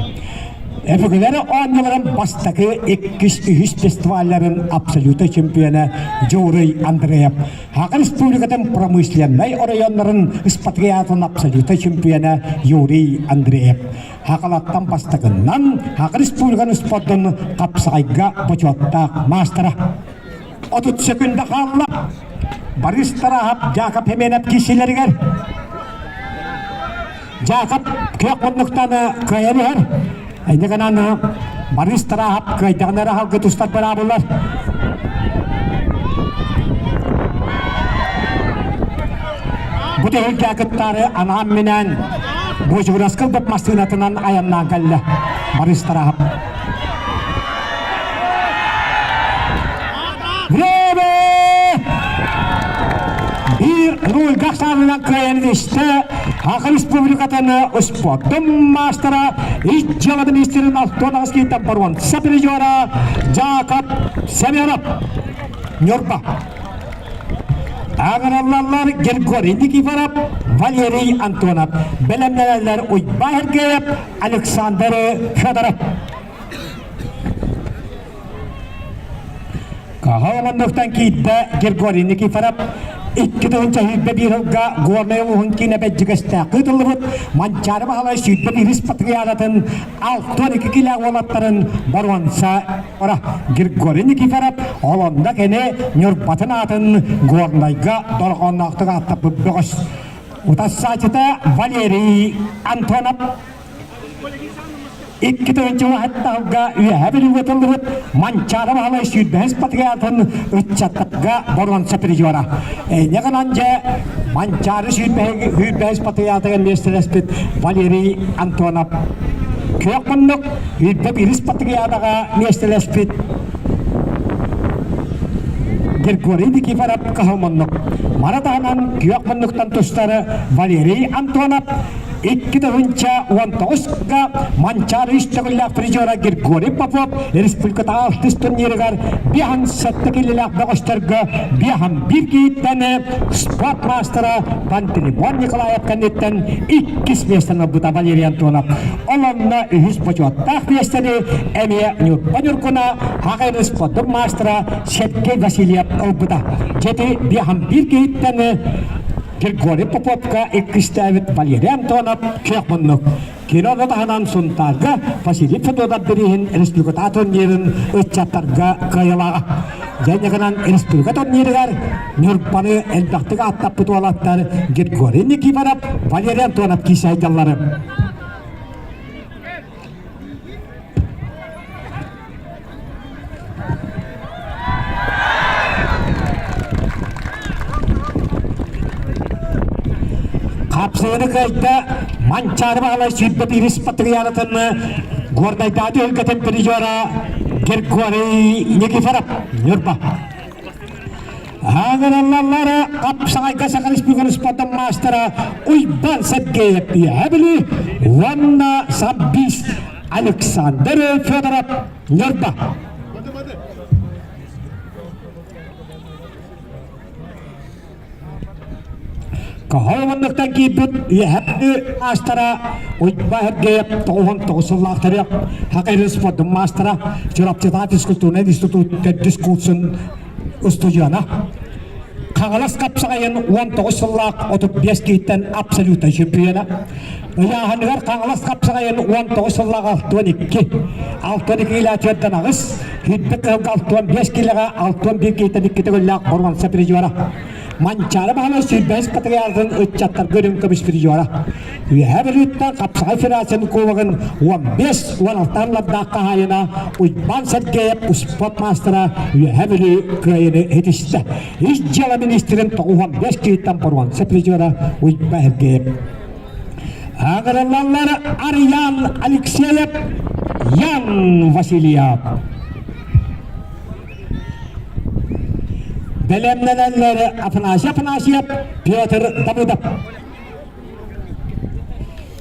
Өбүгэлэр оонньууларын бастакы, иккис, үһүс фестивалларын абсолютнай чемпиона Дьууруй Андреев, Саха Республикатын промышленнай оройуоннарын ыспатыйаатын абсолютнай чемпиона Юрий Андреев, Хахалаттан бастакыннан Саха Республикатын спордун хапсаҕайга бочуоттаах маастара. 30 секунда хаалла. Борис Тарахов Яков Пеменов киисилэригэр Дьаакап күөх муннуктан кыайан иһэр. Инньэ гынан Борис Тарахов кыайдаҕына эрэ аһылгы тустар быраабылар. Бу түһүлгэ кыттаары анаан-минээн Буочугураска ылбыт массыынатынан айаннаан кэллэ Борис Тарахов. Время! Биир нульга ахсаанынан кыайан истэ Саха Республикатын спордун маастара, ис дьыала министрин Алтон Аскийтан боруонса призера Жакоб Семенов. Ньурба. Ааҕыраллаллар Григорий Никифоров, Валерий Антонов. Бэлэмнэнэллэр Уйбаа Сергеев, Александр Федоров. Хаһа киирдэ Григорий Никифоров 2021 сылга Горнай улууһун киинэ Бэдьигэстээх ыытыллыбыт Манчаары Баһылай 21 патриаратын 62 килэ уолаттарын боруонса ора Григорий Никифоров олонно кини Ньурбатын аатын Горнайга дорҕоонноохтук ааттаппыт бөҕөс утассаачыта Валерий Антонов Икки тыһыынча үөһэ Бүлүүгэ тыллыбыт Манчаары Баһылай сүүрбэһис патриотын ыччаттарга боруонса призера. Эйне гынан дьэ Манчаары сүүрбэһис патриотыгар миэстэлэспит Валерий Антонов. Күөх муннук үрдэ биирис патриотаҕа миэстэлэспит Григорий Никифоров кыһыл муннук. Мара таһынан күөх муннуктан тустары Валерий Антонов 2019-га Манчаары үс төгүллээх призера Григорий Попов республикатааҕы алтыс турнирыгар биэһэн сэттэ киллэлээх бөҕөстөргө биэһэн биир киһиттэн спорт маастара Пантелеймон Николаев кэнниттэн иккис миэстэни ылбыта Валерий Антонов. Ол онно үһүс бочуоттаах миэстэни эмиэ Ньурба Ньургуна Хаҕайын спордун маастара Сергей Васильев ылбыта. Дьэти биэһэн биир киһиттэн Григорий Поповка иккистээбит Валерий Антонов күөх муннук. Кино таһынан Сунтаарга Василий Федотов бирииһин республиката турнирын ыччаттарга кыайылааҕа. Дьэнньэгинэн республика турнирыгар Ньурбаны элбэхтик ааттаппыт уолаттар Григорий Никифоров, Валерий Антонов киисайдаллары. Хапсыгыны кыайда Манчаары Баһылай сүүрбэ биирис патриаратын Горнайдааты өлгөтөн призера Григорий Никифоров Ньурба. Ааҕыраллаллара хапсаҕайга Саха Республикатын спордун маастара Уйбан Сергеев Үөһээ Бүлүү уонна самбист Александр Федоров Ньурба. Каһыл муннуктан киирбит үөһэ маастара Уйба Сергеев 99 сыллаахтары Хакайрын спордун маастара Чурапчытаа физкультурнай институт төрдүс курсун устудьуона. Хаҥалас хапсаҕайын 19 сыллаах 35 киһиттэн абсолютнай чемпиона. Ыйааһыныгар Хаҥалас хапсаҕайын 19 сыллаах 62, 62 килэ аҕыс, Хирбит кыһылга 65 килэҕэ 61 киһиттэн икки төгүллээх боруонса призера. Манчаары баһылай сүүрбэһис патриархын ыччаттарга үрүҥ көмүс призера. Үөһээ Бүлүүттэн Хапсаҕай Федерациятын кубогын 15-16 сыллардаах хаһаайына Уйбаан Сергеев успуорт маастара Үөһээ Бүлүү кыайыыны ситистэ. Ис дьыала министрин 95 киһиттэн боруонса призера Уйбаан Сергеев. Ааҕырыллаллар Арыйаан Алексеев, Ян Васильев. Бэлэмнэнэллэр Афанасий Афанасьев, Петр Давыдов.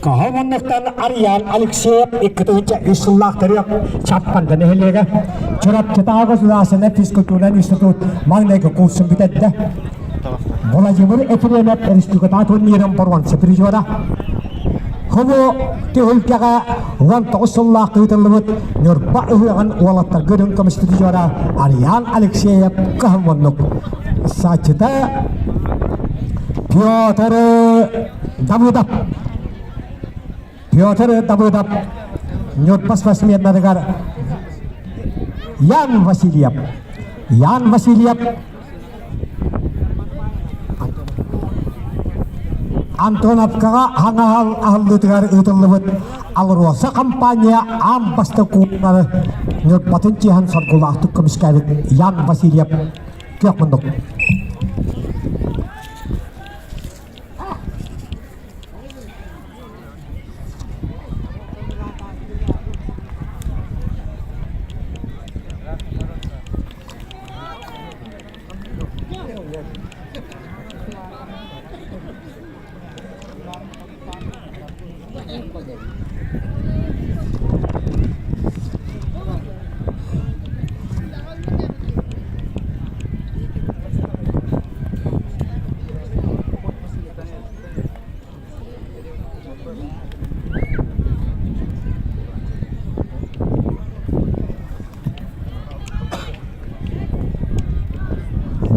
Каһыл муннуктан Арыйаан Алексеев 2003 сыллаах төрүөх Чаппанда нэһилиэгэ Чурапчытааҕы государственнай физкультурнай институт маҥнайгы курсун бүтэрдэ. Владимир Ефремов республикатааҕы турнирын боруонса призера. Хобу түһүлгэҕэ 19 сыллаах ыытыллыбыт Ньурба ыһыаҕын уолаттарга үрүҥ көмүс призера Арыйаан Алексеев кыһыл муннук сааччыта Петр Давыдов. Петр Давыдов Ньурба спортсменнарыгар Ян Васильев. Ян Васильев Антоновкаҕа хаҥаһал аһыллыытыгар ыытыллыбыт АЛРОСА компания аан бастакы кубоктары Ньурбатын чиэһин соргулаахтык көмүскээбит Ян Васильев күөх муннук.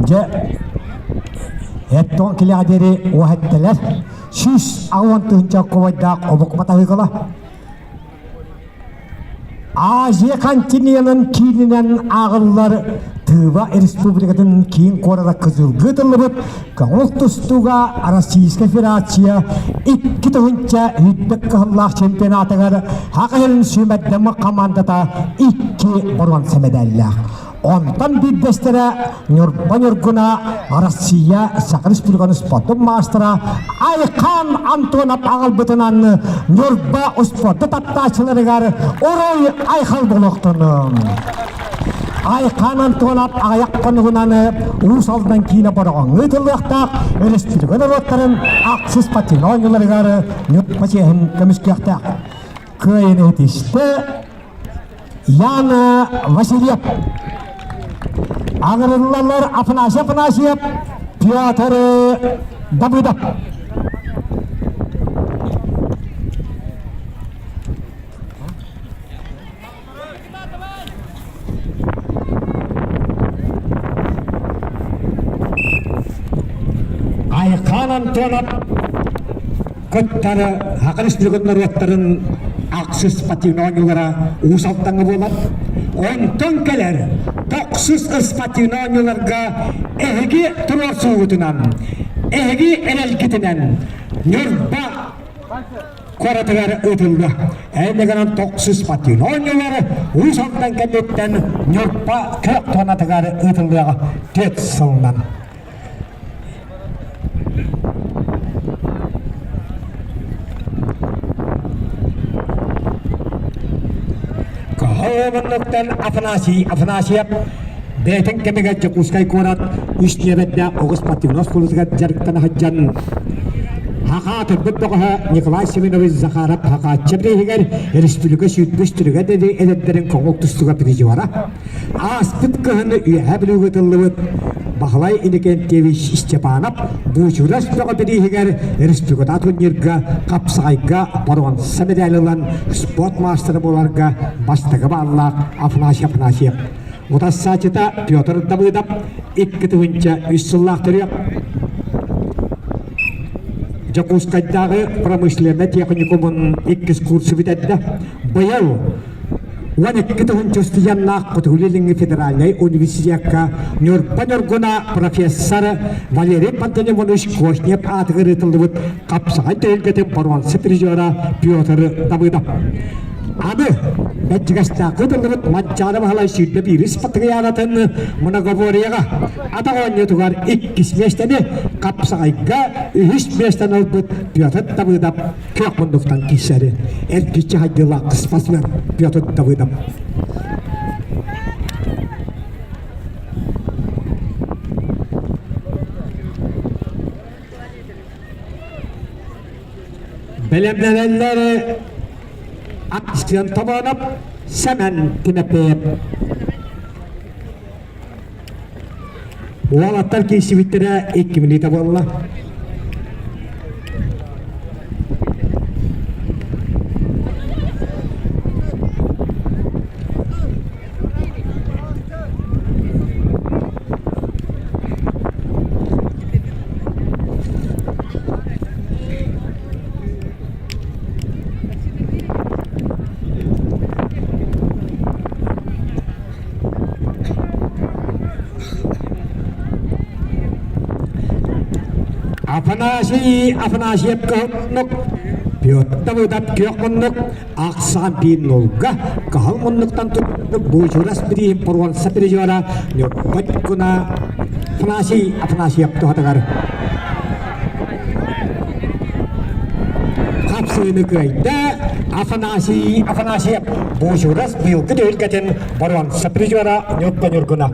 Дьэ, эттон килэҕэ диэри уоһэттэлэр 180 тыһыынча кубайдаах омук матаһыыкала. Азия континенын киининэн ааҕыллар Тыва Республикатын киин куората Кызылга ыытыллыбыт көҥүл тустууга Российскай Федерация 2000 үрдүк кыһыллаах чемпионатыгар Саха сирин сүүмэрдэммит хамаандата икки боруонса мэдээллээх. Онтон биирдэстэрэ Ньурба Ньургуна Россия Саха Республикатын спордун маастара Айхан Антонов аҕалбытынан Ньурба успуорду таптааччыларыгар уруй айхал буолуохтун! Айхан Антонов аҕыйах хонугунан Уус Алдан киинэ Бороҕоҥҥо ыытыллыахтаах өрөспүүбүлүкэ норуоттарын ахсыс спортивнай оонньууларыгар Ньурба чиэһин көмүскүөхтээх. Кыайыыны ситистэ Яна Васильев. Аҕырыллалар Афанасий Афанасьев, Петр Давыдов. Айхан Антонов кыттары Саха Республикатын норуоттарын ахсыс спортивнай оонньуулара Уус Алдаҥҥа буолар. Онтон кэлэр тохсус спортивнай оонньууларга эһиги туруорсуугутунан, эһиги эрэлгитинэн Ньурба куоратыгар ыытылла. Эн тохсус спортивнай оонньуулары Уус Алдан кэнниттэн Ньурба көх туонатыгар ыытыллыаҕа түөрт сылынан. Каһааманныктан Афанасий Афанасьев бэйэтин кэмигэр Дьокуускай куорат үс ньиэмэттээх оҕус спортивнай оскуолатыгар дьарыктана сылдьан Хахаа турбут бөҕөһө Николай Семенович Захаров Хахааччы бирииһигэр республика сүүрбүс түрүгэ эдэрдэрин коҥул тустууга призера. Ааспыт кыһыны Үөһээ Бүлүүгэ ытыллыбыт. Баһылай Иннокентьевич Степанов Буучурас бөҕө бирииһигэр республиката турнирга хапсаҕайга боруонса медаль ылан спорт маастара буоларга бастакы бааллаах Афанасий Афанасьев. Утассааччыта Петр Давыдов 2003 сыллаах төрүөх Дьокуускайдааҕы промышленнай техникумун иккис курсу бүтэрдэ. Быйыл 12 тыһыынча устудьуоннаах Хотугу-Илиҥҥи федеральнай университекка Ньурба Ньургуна профессор Валерий Пантелеймонович Кошнев аатыгар ыытыллыбыт хапсаҕай түһүлгэтин боруонса призера Петр Давыдов. Аны Бэрдьигэстээххэ ыытыллыбыт Манчаары Баһылай 21 патриаратын многоборьеҕа атах оонньуутугар иккис миэстэни, хапсаҕайга үһүс миэстэни ылбыт Петр Давыдов күөх муннуктан киирсэри эргиччи хайдыылаах спортсмен Петр Давыдов. Бэлэмнэнэллэр Аксион Тобонов, Сэмэн Тимофеев. Уолаттар киирсибиттэрэ 2 мүнүүтэ буолла. Афанасий Афанасьев кыһыннук, Петр Давыдов күөх муннук, ахсаан биир нолга кыһыл муннуктан туттук Буучурас бирииһин боруонса призера Ньурба Ньургуна Афанасий Афанасьев туһатыгар хапсыыны кыайда Афанасий Афанасьев Буучурас быйылгы түһүлгэтин боруонса призера Ньурба Ньургуна.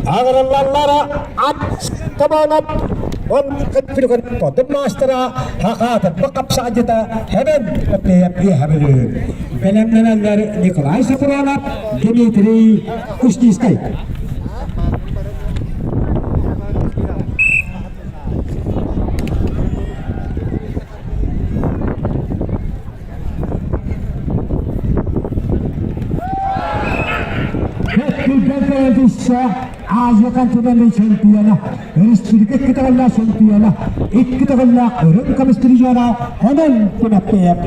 Аҕырыллаллара ат табанап маастара хахаатырба хапсаадьыта хэбэн Бэлэмнэнэллэр Николай Сафронов, Дмитрий Кустинскай. Азия континенттин чемпиона, республика икки төгүллээх чемпиона, икки төгүллээх үрүҥ көмүс призера Хонон Тимофеев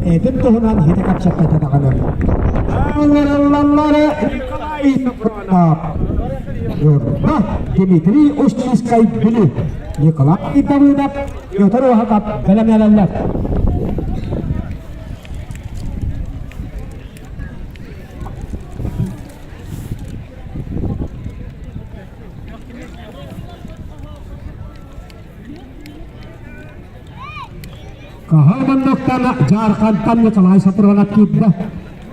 Этин туһунан хити кэпсэппэтэ даҕаны. Аллараллаллары Николай Сафронов, Ньурба Дмитрий Устинскай Бүлүү, Николай Давыдов, Петр Оһакап бэлэмнэнэллэр. Кыһыл муннуктан Дьаархантан Николай Сапронов киирдэ.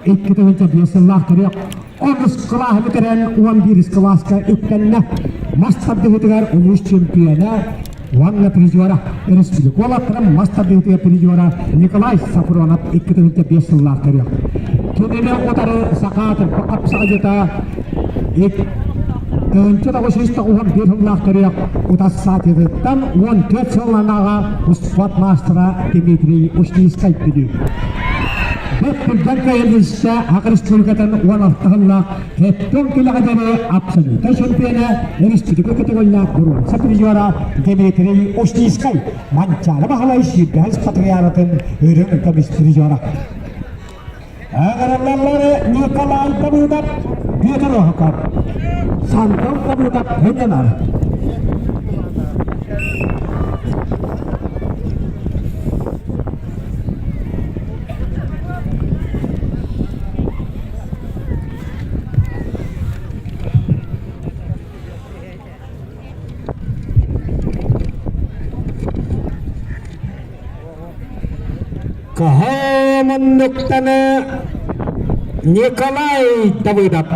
2005 сыллаах төрүөх онус кылааһы бүтэрэн 11 кылааска үктэннэ. Мас тардыһыытыгар улуус чемпиона уонна призера республика уолаттарын мас тардыһыытыгар призера Николай Сафронов 2005 сыллаах төрүөх. Кинини утары Саха тырпа хапсаҕайдьыта 1991 сыллаах төрүөх утассаатыттан 14 сылланаҕа успуорт маастара Дмитрий Устинскай Бүлүү. Бэрт түргэн кыайыллыыста Саха Республикатын 16 сыллаах Хэттон күлэҕэ диэри абсолютнай чемпиона, республика категориялаах боруонса призера Дмитрий Устинскай Манчаары Баһылай сүүрбэһис патриаратын үрүҥ көмүс призера. Ыҥырыллаллары Николай Давыдов, Петр Оһоков, Сандал Давыдов хынньанар. Кыһыл муннуктаны Николай Давыдов.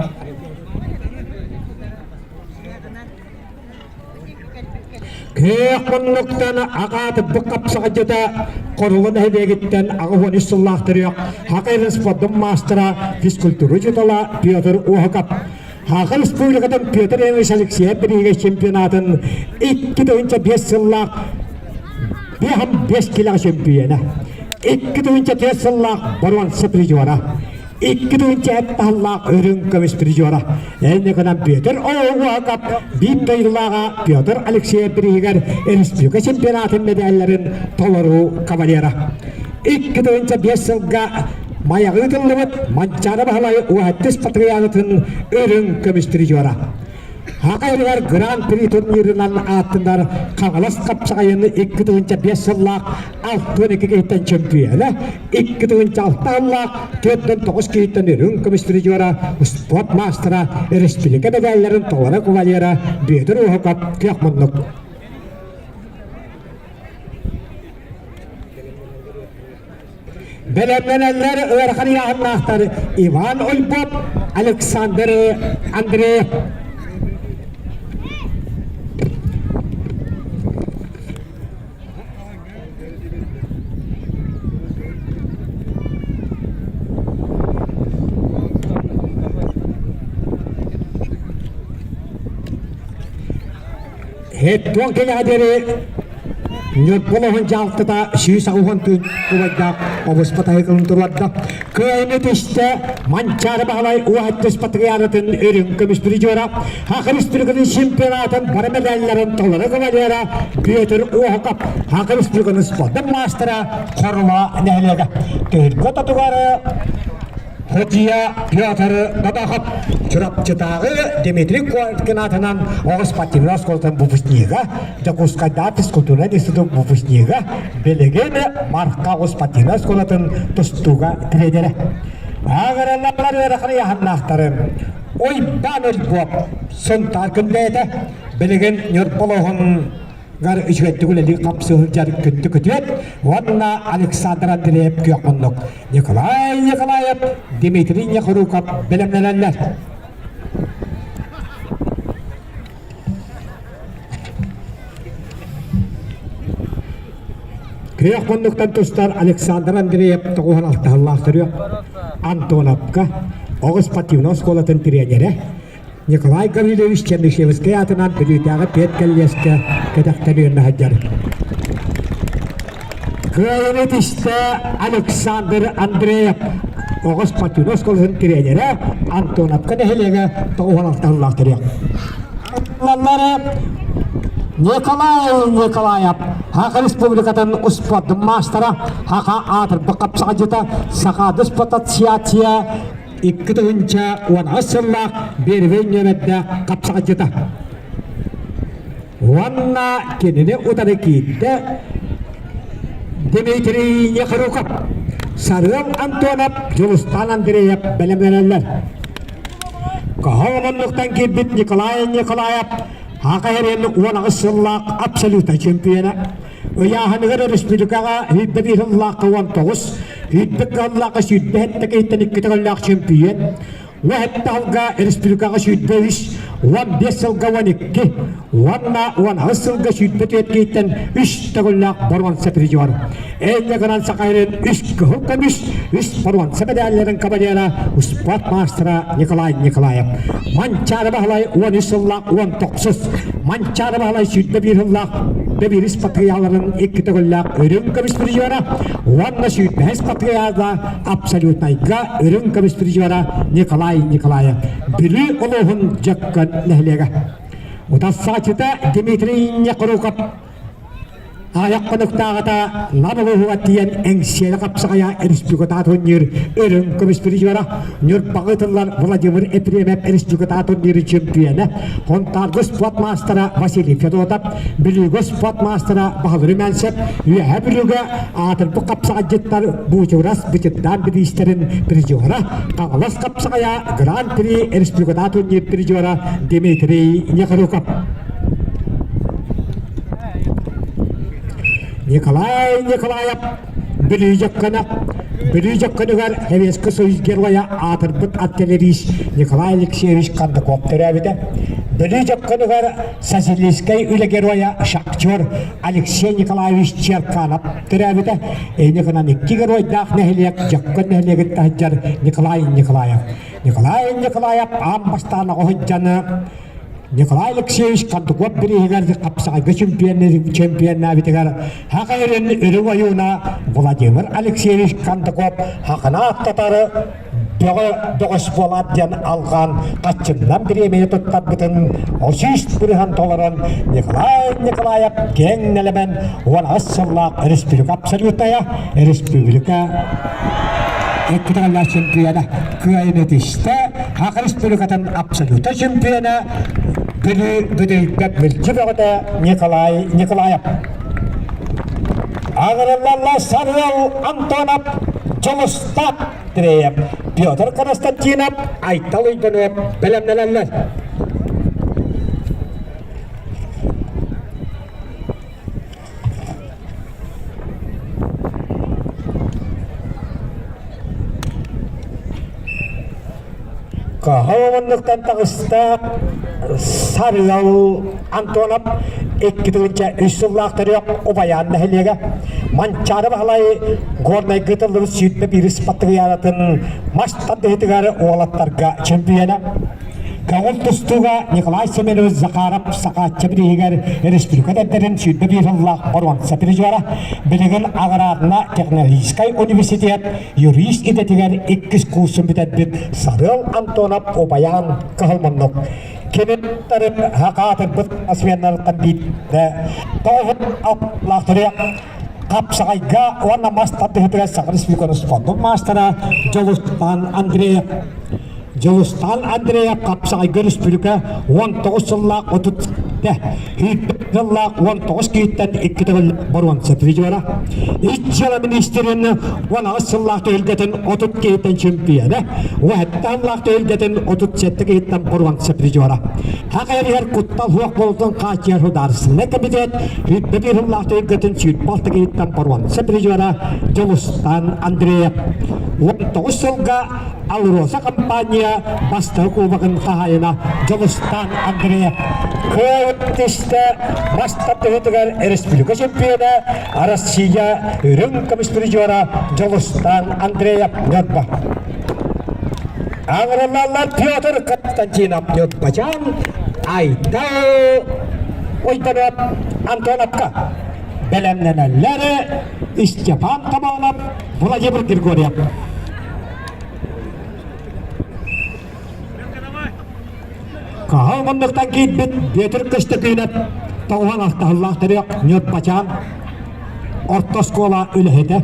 Күөх муннуктан аҕаатыппыт хапсаҕайдьыта Хорула нэһилиэгиттэн 83 сыллаах төрүөх Хакайрын спордун маастара, физкультура учуутала Петр Уоһукап. Саха Республикатын Петр Иванович Алексеев бириигэ чемпионатын 2005 сыллаах 5 килэҕэ чөмпүйүөнэ, 2004 сыллаах боруонса призера, 2007 сыллаах үрүҥ көмүс призера. Энньэ гынан Петр Оҕуһакап биир дойдулааҕа Петр Алексеев бирииһигэр республика чемпионатын медалларын толору кавалера. 2005 сылга Майаҕа ыытыллыбыт Манчаары Баһылай уһаттыс патриаратын үрүҥ көмүс призера. Хахайыгар Гран-при турнирынан ааттанар Хаҥалас хапсаҕайын 2005 сыллаах 62 киһиттэн чөмпүйүөнэ, 2006 сыллаах 49 киһиттэн үрүҥ көмүс призера, спорт маастара, республика медалларын толоро кавалера Бүөтүр Уһукап күөх муннук. Бэлэмнэнэллэр ыарахан ыйааһыннаахтар Иван Ольбов, Александр Андреев. Һэттуон кэлэҕэ диэри Ньургун дьаалтата 180 күн убайдаах обуспа таһыкылын туруорда. Кыайыны түстэ Манчаары Баһылай уоһаттыс патриаратын үрүҥ көмүс призера, Саха Республикатын чемпионатын бары медалларын толору кавалера Петр Уоһукап, Саха Республикатын спордун маастара Хорула нэһилиэгэ. Түһүлгэ тотугар Хотуйа Петр Додохов Чурапчытааҕы Дмитрий Коркин аатынан оҕо спортивнай оскуолатын выпускнига, Дьокуускайдааҕы физкультурнай институт выпускнига, билигин Марха оҕо спортивнай оскуолатын тустууга тренерэ. Ааҕыраллар ыарахан ыйааһыннаахтары Уйбаан Ольгуоп Сунтаар күннээтэ билигин Ньурба улууһун гар үчүгэйдик үлэлии хапсыы сылдьар күндү күтүөт уонна Александр Андреев күөх муннук Николай Николаев, Дмитрий Нехруков бэлэмнэнэллэр. Күөх муннуктан тустар Александр Андреев тоҕуһан алтаһыллаах төрүөх Антоновка оҕо спортивнай оскуолатын тренерэ Николай Гаврильевич Чернышевскай аатынан Бүлүүтээҕи педкэллиэскэ кэтэхтэн үөрэнэ сылдьар. Кыайыыны түстэ Александр Андреев, оҕо спортивнай оскуолатын тренерэ Антоновка нэһилиэгэ 96 сыллаах төрүөх. Николай Николаев, Саха Республикатын успуордун маастара, Саха аатырбыт хапсаҕайдьыта, Сахаада спорт ассоциация 2010 сыллаах первый нүөмэрдээх хапсаҕайдьыта. Уонна кинини утары киирдэ Дмитрий Нехруков, Сарыал Антонов, Дьулустаан Андреев бэлэмнэнэллэр. Кыһыл муннуктан киирбит Николай Николаев Саха сирин 18 сыллаах абсолютнай чемпиона. Ыйааһыныгар республикаҕа 101 сыллаахха 19, 101 сыллаахха 107 киһиттэн икки төгүллээх чемпион, 17 сылга республикаҕа 103, 15 сылга 12 уонна 18 сылга 104 киһиттэн үс төгүллээх боруонса призер. Энньэ гынан Саха сирин үс кыһыл көмүс, үс боруонса медалларын кавалера, спорт маастара Николай Николаев. Манчаары Баһылай 13 сыллаах 19, Манчаары Баһылай 21 сыллаах Бэбиирис патриаларын икки төгүллээх үрүҥ көмүс призера уонна сүүрбэһис патриада абсолютнайга үрүҥ көмүс призера Николай Николаев Бүлүү улууһун Дьөккөн нэһилиэгэ. Утассааччыта Дмитрий Некруков Аҕыйах хонуктааҕыта Нам улууһугар тиийэн Эҥсиэли хапсаҕайа республикатааҕы турнир үрүҥ көмүс призера, Ньурбаҕа ыытыллар Владимир Ефремов республикатааҕы турнирын чемпиона, Хонтаарга спорт маастара Василий Федотов, Бүлүүгэ спорт маастара Баһылай Румянцев, Үөһээ Бүлүүгэ аатырбыт хапсаҕайдьыттар Буучугурас Бычырдаан бириистэрин призера, Хаҥалас хапсаҕайа Гран-при республикатааҕы турнир призера Дмитрий Нехрюков. Николай Николаев Бүлүү дьөккөнө Бүлүү дьөккөнүгэр Советский Союз Геройа аатырбыт артиллерист Николай Алексеевич Кондаков төрөөбүтэ. Бүлүү дьокконугар Социалистскай үлэ геройа шахтер Алексей Николаевич Черканов төрөөбүтэ. Инньэ гынан икки геройдаах нэһилиэк Дьоккон нэһилиэгин таһыдьар Николай Николаев. Николай Николаев аан бастаан оҕо сылдьаны Николай Алексеевич Кондуков бирииһигэр хапсаҕайга чемпионнаабытыгар Саха Эрин үрүҥ ойууна Владимир Алексеевич Кондуков хахынаах татары бөҕө бөҕөс буолаат диэн алҕаан хаччыннан бириэмийэ туттарбытын 100 бырыһан толорон Николай Николаев киэҥ нэлэмэн 18 сыллаах республика абсолютная республика иккитэ чемпиона кыайыны тистэ Саха Республикатын абсолюта чемпиона Бүлүү бүдүйбэт мүлчү бөҕөтө Николай Николаев Аҕырыллалла Сарыал Антонов Дьулустаах Андреев, Петр Константинов, Айтал Уйбанов бэлэмнэнэллэр. Каһа уоннуктан таҕыста Сарыал Антонов 2003 сыллаах төрүөх Убайаан нэһилиэгэ Манчаары Баһылай Горнайга ыытыллыбыт 21 спартакиадатын мас тардыһыытыгар уолаттарга чемпиона. Көҥүл тустууга Николай Семенович Захаров Сахаачча бирииһигэр республика эдэрдэрин 21 сыллаах боруонса призера, билигин Аграрно технологическай университет юрист идэтигэр иккис курсун бүтэрбит Сарыал Антонов Убайаан Кыһыл Муннук. Киниттэрин хакаатырбыт осменнарыттан биирдэ тоҕуһун атлаахтырыа хапсаҕайга уонна мас тардыһыытыгар Саха Республикатын спордун маастара Дьулустаан Андреев Дьулустаан Андреев хапсаҕайга республика 19 сыллаах 30 сыллаах 19 киһиттэн икки төгүл боруонса призера. Ис дьыала министрин 18 сыллаах түһүлгэтин 30 киһиттэн чемпиона, 17 сыллаах түһүлгэтин 37 киһиттэн боруонса призера. Хах эригэр куттал суох буолтун хааччыйар судаарыстыбаннай комитет 21 сыллаах түһүлгэтин 26 киһиттэн боруонса призера Дьулустаан Андреев. 19 сылга АЛРОСА компания бастакы кубогын хаһаайына Дьулустаан Андреев кыайыттыста мас тардыһыытыгар республика чемпиона Россия үрүҥ көмүс призера Дьулустаан Андреев Ньурба. Аҥырыллаллар Петр Константинов Ньурбачан Айтал Уйданов Антоновка бэлэмнэнэллэр Степан Томонов Владимир Григорьев Хаһан муннуктан киирбит Бүөтүр Көстөкүүнэп тоҕуһан алтаһыллаах төрүөх Ньурбачаан орто оскуола үлэһитэ,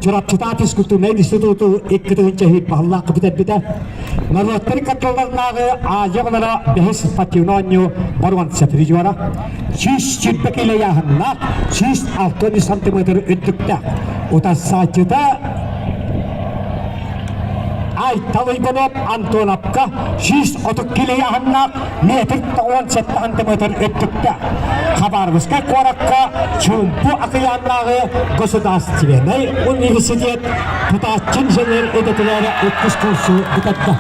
Чурапчытаа физкультурнай институту 2000 баһыллаах бүтэрбитэ. Норуоттар катталларынааҕы Азия оҕолоро бэһис спортивнай оонньуу боруонса призера, 120 кило ыйааһыннаах, 163 сантиметр үрдүктээх. Утарсааччыта Айтал Уйбанов Антоновка 130 кило ыйааһыннаах метр 97 сантиметр үрдүктээх. Хабаровскай куоракка Чуумпу акыйааннааҕы государственнай университет тутааччы инженер идэтигэр иккис курсу бүтэрдэ.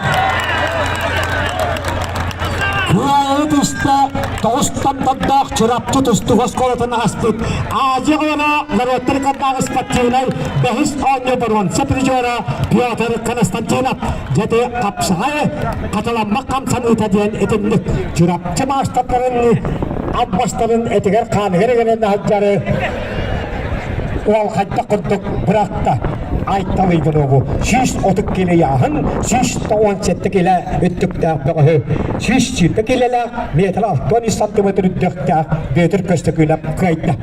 Кыайыы түстэ тоҕус томтордоох Чурапчы тустуук оскуолатын ааспыт Азия оҕолоро норуоттар кырдааҕы спортивнай бэһис оонньуу боруонса призера Петр Константинов дьэти хапсаҕай хатыламмат хамсаныыта диэн итинник Чурапчы маастардарын албастарын этигэр-хааныгар иҥэрэн сылдьары уол хайдах курдук бырахта Айтал Иванову 130 килэ ыйааһын, 117 килэ өттүктээх бөҕөһү, 120 килэлээх метр 63 сантиметр үрдүктээх Бүөтүр Көстөкүүнэп кыайда.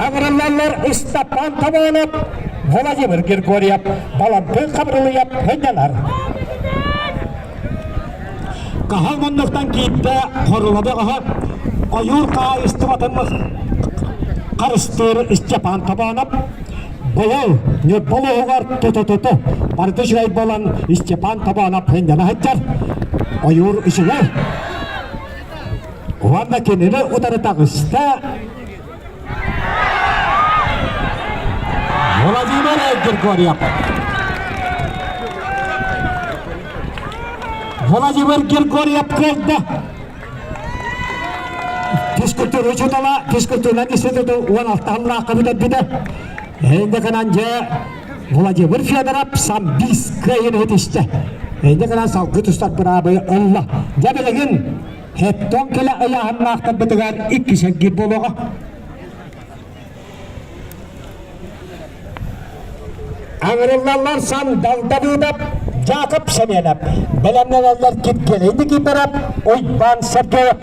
Аҕырыллаллар Ыстапаан Табаанап, Владимир Григорьев, Балампын Хабырылыйап хынньанар. Хаһан муннуктан киирдэ хорула бөҕөһө, ойуур хаһаайыстыбатын харыстыыр Степан Табанов быйыл Ньурба улууһугар туту-туту барыта үчүгэй буолан Степан Табанов хынньана сылдьар. Ойуур үчүгэй. Уонна кинини утары таҕыста Владимир Григорьев. Владимир Григорьев кыайда. Физкультура учуутала физкультурнай институту 16 сыллаахха бүтэрбитэ. Эйнде гынан дьэ Владимир Федоров самбист кыайын иһитистэ. Эйнде гынан салгыы тустар быраабы ылла. Дьэ билигин хеттон кэлэ ыйааһыннаахтарбытыгар иккис эргиир буолуоҕа. Аҥырыллаллар Сандал Давыдов, Жакоб Семенов, бэлэмнэнэллэр Киргиэлэй Никифоров, Уйбаан Сергеев.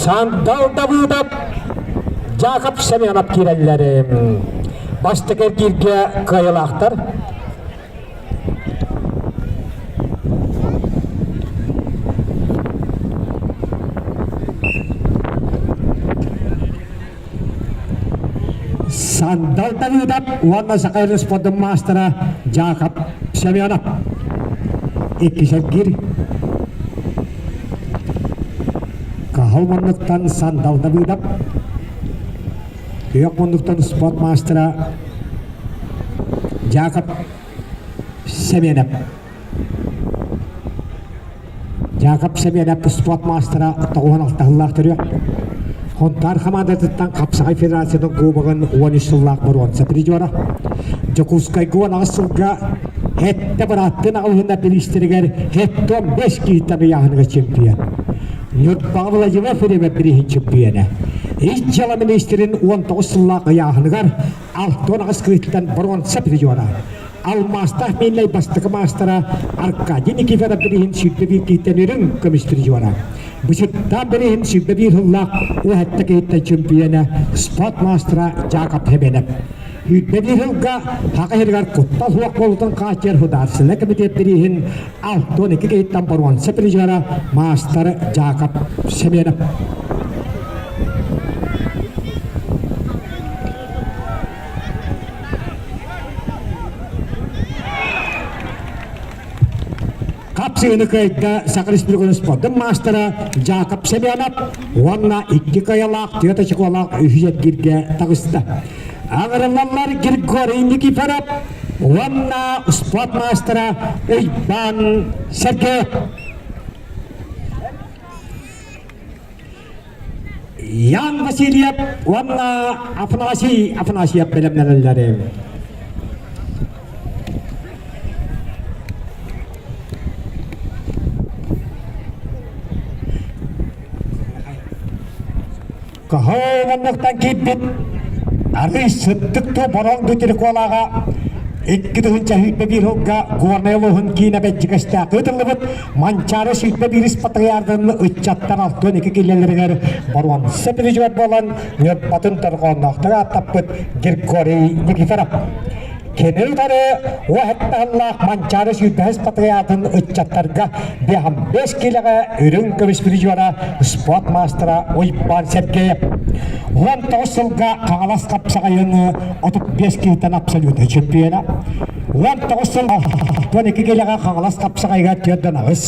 Сандал Давыдов, Жакоб Семенов киирэллэр. Бастакы эргииргэ кыайыылаахтар. Сандал Давыдов уонна Саха спордун маастара Жакоб Семенов. Иккис эргиир. Каһыл муннуктан Сандал Давыдов. Күөх муннуктан спорт маастара Жакоб Семенов. Жакоб Семенов спорт маастара 96 сыллаах төрүөх. Хонтаар хамаандатыттан Хапсаҕай федерациятын кубогын 13 сыллаах боруонса призера. Дьокуускайга 18 сылга Хетте бырааттын аҕалыһына бириистэригэр Хеттон 5 киһиттэн ыйааһыныга чемпион. Ньурбаҕа Владимир Федоров бирииһин чемпиона. Ис дьыала министрин 19 сыллаах ыйааһыныгар 68 кыыттан боруонса призера. Алмаастаах мииннэй бастакы маастара Аркадий Никифоров бирииһин 21 киһиттэн үрүҥ көмүс призера. Бычыттаан бирииһин 21 сыллаах уһатта киһиттэн чемпиона спорт маастара Жакоб Хеменов. 21 сылга Хака сиригэр куттал суох буолуутун хааччыйар Судаарыстыбаннай комитет бирииһин 62 киһиттэн боруонса призера маастар Жакоб Семенов. Хапсыыны кыайда Саха Республикатын спордун маастара Жакоб Семенов уонна икки кыайалаах, түөрт очукуолаах үһүс эргииргэ таҕыста. Аҕырыллаллар Григорий Никифоров уонна спорт маастара Уйбаан Сергеев. Ян Васильев уонна Афанасий Афанасьев бэлэмнэнэллэр. Кыһыл киирбит арыы сыттык туу бороҥ бүтүрүкуолаҕа 2021 сылга Горнай улууһун киинэ бэдьигэстээх ыытыллыбыт Манчаары 21 патриардын ыччаттар 62 киллэлэригэр боруонса призер буолан Ньурбатын торҕоонноохтук ааттаппыт Григорий Никифоров. Кини утары уоһаттаһыллаах Манчаары сүүрбэһис патриатын ыччаттарга 5 киилэҕэ үрүҥ көмүс призера спорт маастара Уйбаан Сергеев. 19 сылга Хаҥалас хапсаҕайын 35 киһиттэн абсолютнай чемпиона. 19 сыл 62 киилэҕэ Хаҥалас хапсаҕайыгар түөртэн аҕыс,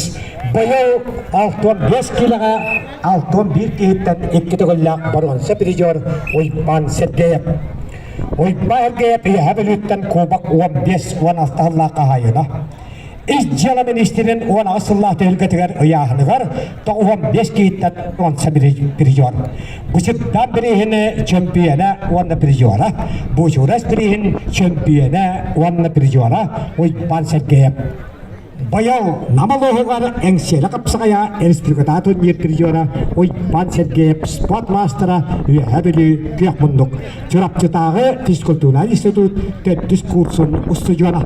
быйыл 65 киилэҕэ 61 киһиттэн икки төгүллээх боруонса призер Уйбаан Сергеев. Уйбаан Сергеев Үөһээ Бүлүүттэн кубок 15-16 сыллаах хаһаайына. Ис дьыала министрин 18 сыллаах түһүлгэтигэр ыйааһыныгар 95 киһиттэн 10 призер. Бучуттаан бирииһини чөмпүйэнэ уонна призера, Бучурас бирииһин чөмпүйэнэ уонна призера Уйбаан Сергеев. Быйыл Нам улууһугар Эҥсиэли хапсаҕайа республикатааҕы турнир призера Уйбаан Сергеев спорт маастара Үөһээ Бүлүү күөх муннук Чурапчытааҕы физкультурнай институт төрдүс курсун устудьуона.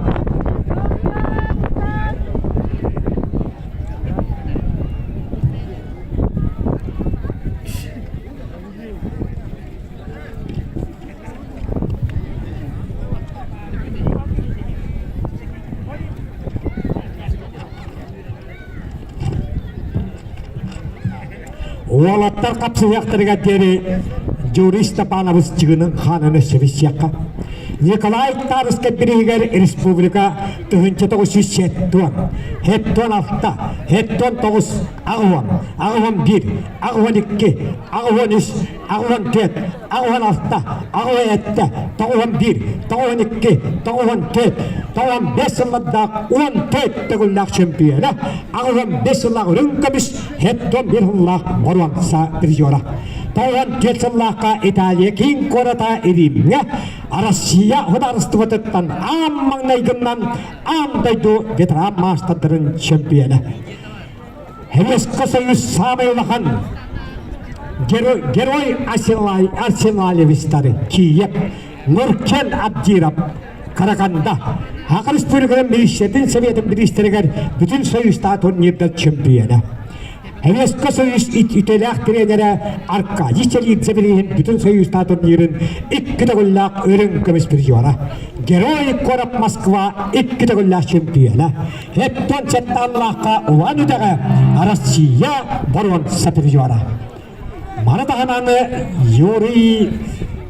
Уолаттар хапсыһыахтарыгар диэри Юрий Степанович чыгынын хаанын өссө билсиэххэ. Николай Тарскай бириһигэр республика 1970, 76, 79, 80, 81, 82, 83, 84, 86, 87, 91, 92, 94, 95 сыллардаах 14 төгүллээх чемпиона, 85 сыллаах үрүҥ көмүс, 71 сыллаах боруонса призера. 94 сыллаахха Италия киин куората Римҥэ Россия судаарыстыбатыттан аан маҥнайгыннан аан дойду ветеран маастардарын чемпиона. Советский Союз саамай улахан герой, герой Арсеналевичтары Киев, Нуркен Абдиров, Караганда, Саха Республикатын Министрин Советын бириистэригэр Бүтүн Союзтаах турнирда чемпиона. Советский Союз үтүөлээх тренерэ Аркадий Челидзе билигин Бүтүн Союзтаах турнирын икки төгүллээх үрүҥ көмүс призера. Герой куорат Москва икки төгүллээх чемпиона. Эттон Сетталлаахха Улан Үдэҕэ Россия боруонса призера. Маны таһынан Юрий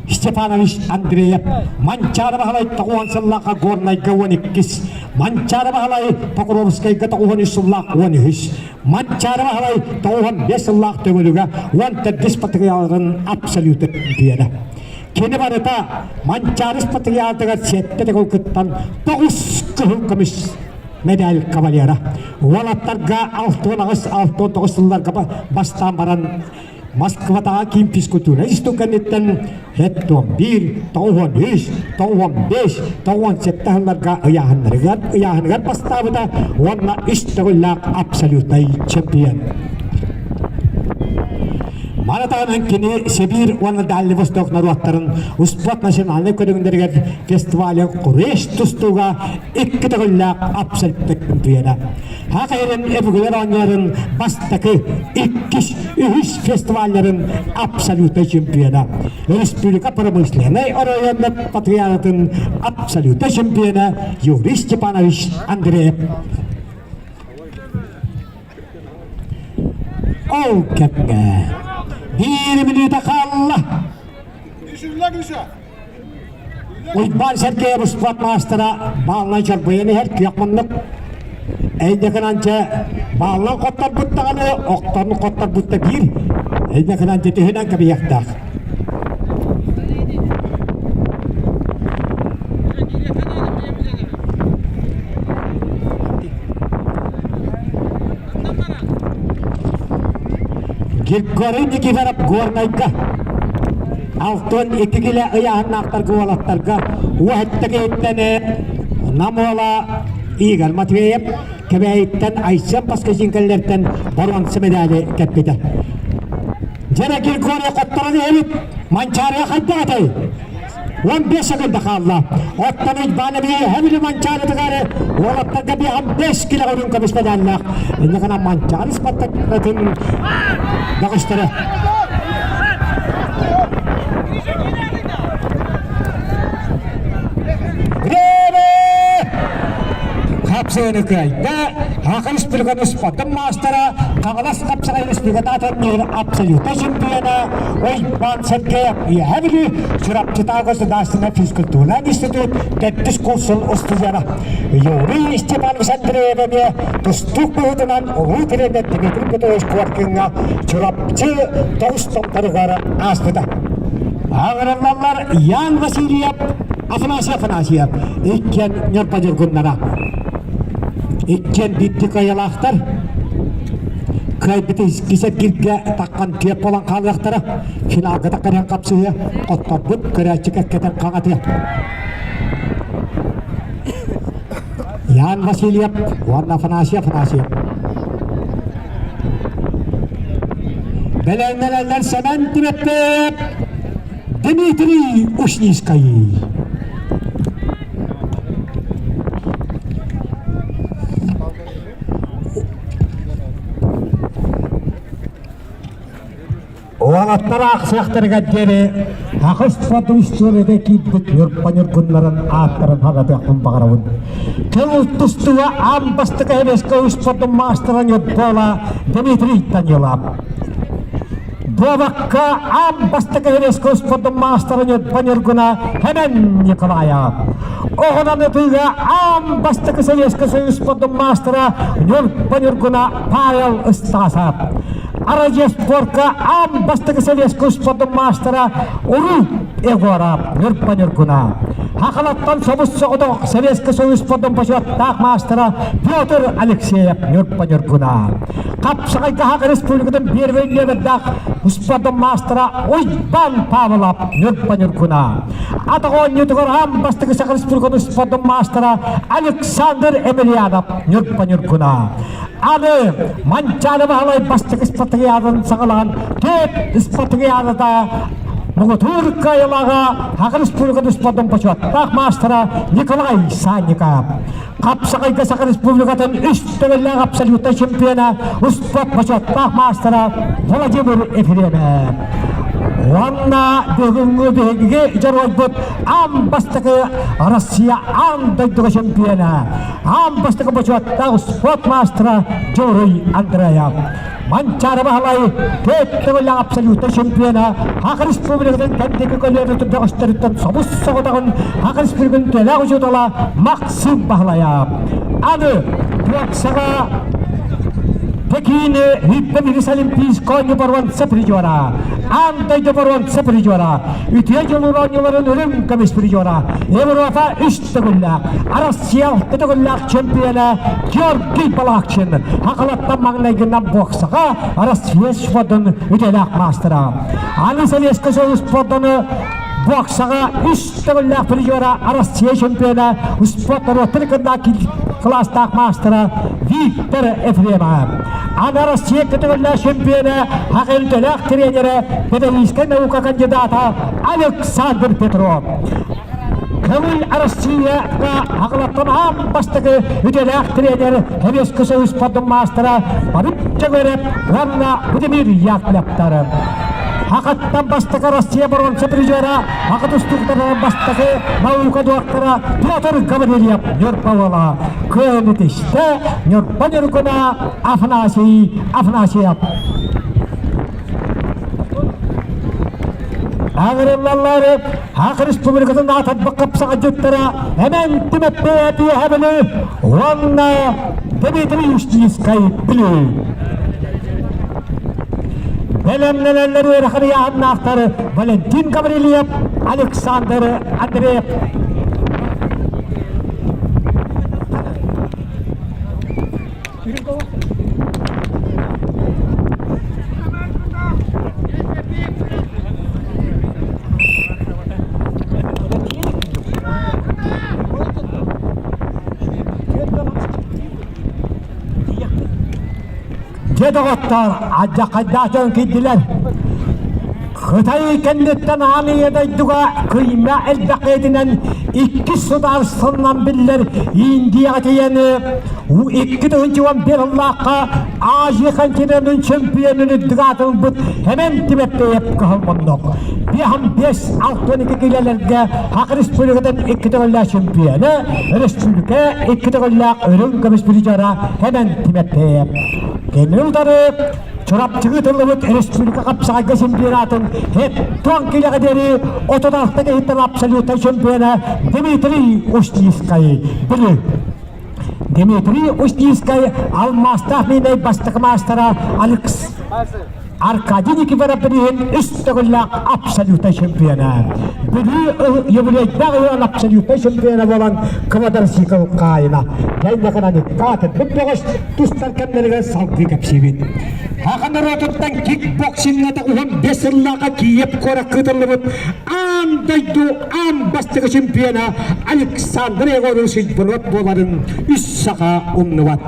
Степанович Андреев Манчаары Баһылай тоҕуон сыллаахха Горнайга уон иккис, Манчаары Баһылай Покровскайга тоҕуон үс сыллаах уон үһүс, Манчаары Баһылай тоҕуон биэс сыллаах Төҥүлүгэ уон төрдүс патриаларын абсолюта биэрэ. Кини барыта Манчаары патриалтыгар сэттэ төгүл кыттан тоҕус кыһыл көмүс медаль кавалера. Уолаттарга 68-69 сылларга бастаан баран Москватааҕы киин физкультура институт кэнниттэн 71, 93, 95, 97 сылларга ыйааһыннарыгар ыйааһыныгар бастаабыта уонна үс төгүллээх абсолютнай чемпион. Маны таһынан кини Сибиир уонна Дальний Восток норуоттарын успуорт национальнай көрүҥнэригэр фестивале Куреш тустууга икки төгүллээх абсолютнай чемпиона. Саха сирин өбүгэлэр оонньууларын бастакы, иккис, үһүс фестивалларын абсолютнай чемпиона. Республика промышленнай оройуоннар патриаратын абсолютнай чемпиона Юрий Степанович Андреев. Ол кэмҥэ биир мүнүүтэ хаалла. Уйбаан Сергеев успуорт маастара бааллан чорбуйан иһэр күөх муннук. Эйдекынан дьэ бааллан хотторбут даҕаны, охторун хотторбут да биир. Эйдекынан дьэ түһүнэн кэбиһиэхтээх. Григорий Никифоров Горнайга Алтын икки килэ ыйааһыннаахтарга уолаттарга уоһэтте киһиттэн Нам уола Игорь Матвеев Кэбээйиттэн Айсен Паскачинкаллертэн боруонса медали кэппитэ. Дьэрэ Григорий хотторон иһэбит Манчаарыга хайдах этэй? 15 секунда хаалла. Оттон Уйбаан эбии Манчаарытыгар уолаттарга биэһэн 5 кило үрүҥ көмүс медаллаах. Инньэ гынан Манчаары спартакатын бөҕөстөрө. Хапсыаны кыайда Саха Республикатын спортун маастара, Хаҥалас хапсаҕай республикатын абсолютнай чемпиона Уйбаан Сергеев Үөһээ Бүлүү Чурапчытааҕы государственнай физкультурнай институт төрдүс курсун устудьуона Юрий Степанович Андреев эмиэ тустуук быһыытынан улуу тренер Дмитрий Петрович Коркиҥҥа Чурапчы тоҕус томторугар ааспыта. Аҕырыллаллар Ян Васильев, Афанасий Афанасьев иккиэн Ньурба ньургуннара. Иккиэн биирдик кыайалаахтар. Кыайбыт кисэргиргэ таххан киэп буолан хаалыахтара. Финалга таххан хапсыһыа, хотторбут көрөөччү кэккэтин хаҥатыа. Ян Васильев уонна Афанасий Афанасьев. Бэлэмнэнэллэр Сэмэн Тимэппиэп, Дмитрий Ушницкай. Уолаттар аахсыахтарыгар диэри аҕыс фотоустуоруйата киирбит Ньурба ньургуннарын ааттарын хаҥатыахпын баҕарабын. Тыл тустууга аан бастакы Эбэскэ успуордун маастара Ньурбуола Дмитрий Данилов. Дуобакка аан бастакы Хреска спордун маастара Ньурба Ньургуна Хэмэн Николаев. Оҕонон ытыыга аан бастакы Советскай Союз спордун маастара Ньурба Ньургуна Павел Ыстаасап. Арадьыа спорка аан бастакы Советскай спордун маастара Уру Егоров Ньурба Ньургуна. Хахалаттан собус соҕотох Советскай Союз спордун бочуоттаах маастара Петр Алексеев Ньурба Ньургуна. Хапсаҕайга Саха Республикатын первый нүөмэрдээх спордун маастара Уйбан Павлов Ньурба Ньургуна. Атах оонньуутугар аан бастакы Саха Республикатын спордун маастара Александр Емельянов Ньурба Ньургуна. Аны Манчаары Баһылай бастакы спартакиадатын саҕалаан төрт спартакиадата муҥутуур кыайыылааҕа Саха Республикатын спордун бочуоттаах маастара Николай Санников. Хапсаҕайга Саха Республикатын үс төгүллээх абсолютнай чемпиона, успуорт бочуоттаах маастара Владимир Ефремов. Уонна бүгүҥҥү биһиги дьоруойбут аан бастакы Россия аан дойдуга чемпиона, аан бастакы бочуоттаах спорт маастара Дьоруй Андреев. Манчаары Баһылай төрт төгүллээх абсолютнай чемпиона, Саха Республикатын кэнтики көлүөнэтин бөҕөстөрүттэн собус соҕотоҕун Саха Республикатын төлөөх учуутала Максим Баһылайап. Аны Туоксаҕа Пекини Хиппе Олимпийскай оонньуу боруонса призера, аан дойду боруонса призера, үтүө дьулуур оонньууларын үрүҥ көмүс призера, Европа үс төгүллээх, Россия алта төгүллээх чемпиона Георгий Балакчин Хахалаттан маҥнайгынан боксаҕа Россия спордун үтүөлээх маастара. Аны Советскай Союз спордуну боксаҕа үс төгүллээх призера Россия чемпиона спорт норуоттарын кытта кылаастаах маастара Виктор Ефремов. Аны Россия көтөгүллээх чемпиона, хахелтөлөөх тренерэ, педагогическай наука кандидата Александр Петров. Көҥүл Россияҕа аҕалаттан аан бастакы үтүөлээх тренер Советский Союз спордун маастара Борис Чөгөрөп уонна Владимир Яковлевтар. Хахаттан бастакы Россия боруонса призера, Аҕа тустууктарынан бастакы наука доктора Петр Гаврильев Ньурба уола, Кыайан Ньурба Ньургуна Афанасий Афанасьев. Аҥырыллаллары Саха Республикатын аатырбыт хапсаҕайдьыттара Эмэн Тимофеев Үөһэбили уонна Дмитрий Устинскай Бүлүү. Бэлэмнэнэллэр үөрэхэр ыйааһыннаахтар Валентин Гаврильев, Александр Андреев. Дьэ доҕоттоор, алдьархайдаах дьон киирдилэр. Кытай кэнниттэн аан ийэ дойдуга кыйма элбэх этинэн иккис судаарыстыбанан биллэр Индияҕа тиийэн 2011 сыллаахха Азия континенын чемпионун үрдүк аатырбыт Хэмэн Тимофеев кыһыл муннук. 5-5-6-12 килэлэргэ Саха Республикатын икки төгүллээх чемпиона, республика икки төгүллээх үрүҥ көмүс призера Хэмэн Тимофеев. Кини утары Чурапчыга тыллыбыт республика хапсаҕайга чемпионатын хеттон килэҕэ диэри 36 киһиттэн абсолютнай чемпиона Дмитрий Устинскай били. Дмитрий Устинскай алмаастаах миинэй бастакы маастара Алекс Аркадий Никифоров бирииһин үс төгүллээх абсолютнай чемпиона. Бүлүү юбилейдаах ыал абсолютнай чемпиона буолан квадроцикл хаайына. Дайнакынан иккаатырбыт бөҕөс тустар кэмнэригэр салгыы кэпсиибит. Саха норуотуттан кикбоксиҥҥа тоҕуһун бэс сыллааҕа Киев куоракка ыытыллыбыт аан дойду аан бастакы чемпиона Александр Егорович Ильбунов буоларын үс саха умнубат.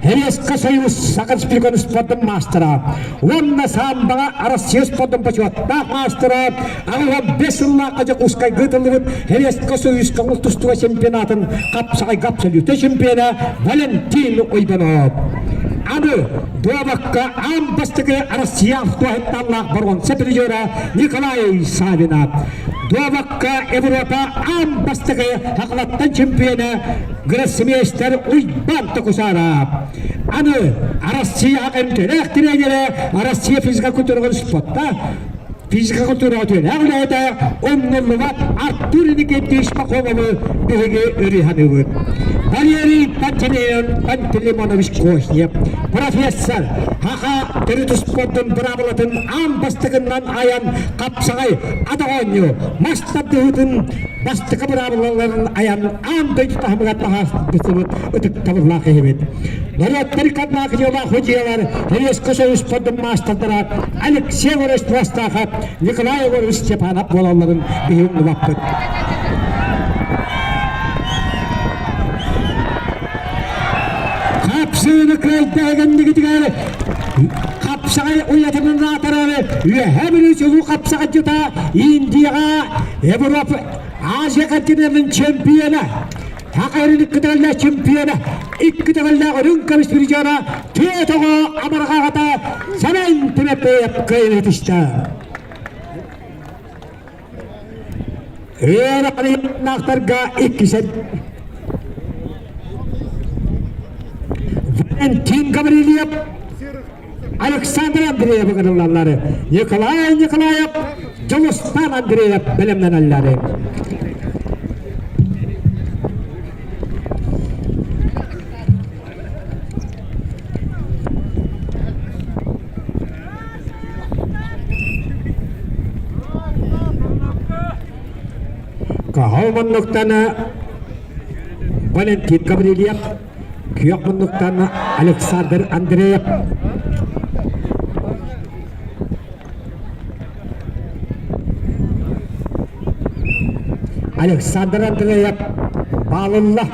Резко Союз Саха Республикатын спордун маастара уонна самбаҕа Россия спордун бочуоттаах маастара 85 сыллаахха Дьокуускайга ыытыллыбыт Резко Союзка тустууга чемпионатын хапсаҕайга абсолютнай чемпиона Валентин Уйбанов. Аны дуобакка аан бастакы Россия автоһытталлаах боруонса призера Николай Савинов. Дуобакка Европа аан бастакы хахалаттан чемпиона гроссмейстер Уйбан Токусаров. Аны Россия эмтэлээх тренерэ Россия физика культураҕа спортта физика культураҕа түөлээх үлэһитэ умнуллубат Артур Никитич Пахомовы биһиги өрүһаныыбыт. Валерий Пантелеймон Пантелеймонович Кохьев, профессор, Хаха төрүт спордун быраабылатын аан бастакыннан айан хапсаҕай атах оонньуу мас тардыһыытын бастакы быраабылаларын айан аан дойду таһымыгар таһаарбытыбыт ытыктабыллаах киһибит. Норуоттар иккардылаах судьуйалар Советскай Союз спордун маастардара Алексей Егорович Твастахов, Николай Егорович Степанов буолалларын биһи умнубаппыт. Хапсыыны кыайдаһыгыннигитигэр хапсаҕай уйатынын аатырар Үөһээ Бүлүү чулуу хапсаҕайдьыта Индияҕа Европа Азия континенын чемпиона Хакайрын икки төгүллээх чемпиона икки төгүллээх үрүҥ көмүс призера түөрт оҕо амарҕаҕата Сэмэн Тимофеев кыайыыны түстэ. Ыараханнаахтарга иккисен Валентин Гаврильев, Александр Андреев ыҥырыллаллар. Николай Николаев, Дьулустан Андреев бэлэмнэнэллэр. Каһыл муннуктан Валентин Гаврильев, күөх муннуктан Александр Андреев. Александр Андреев баалылла.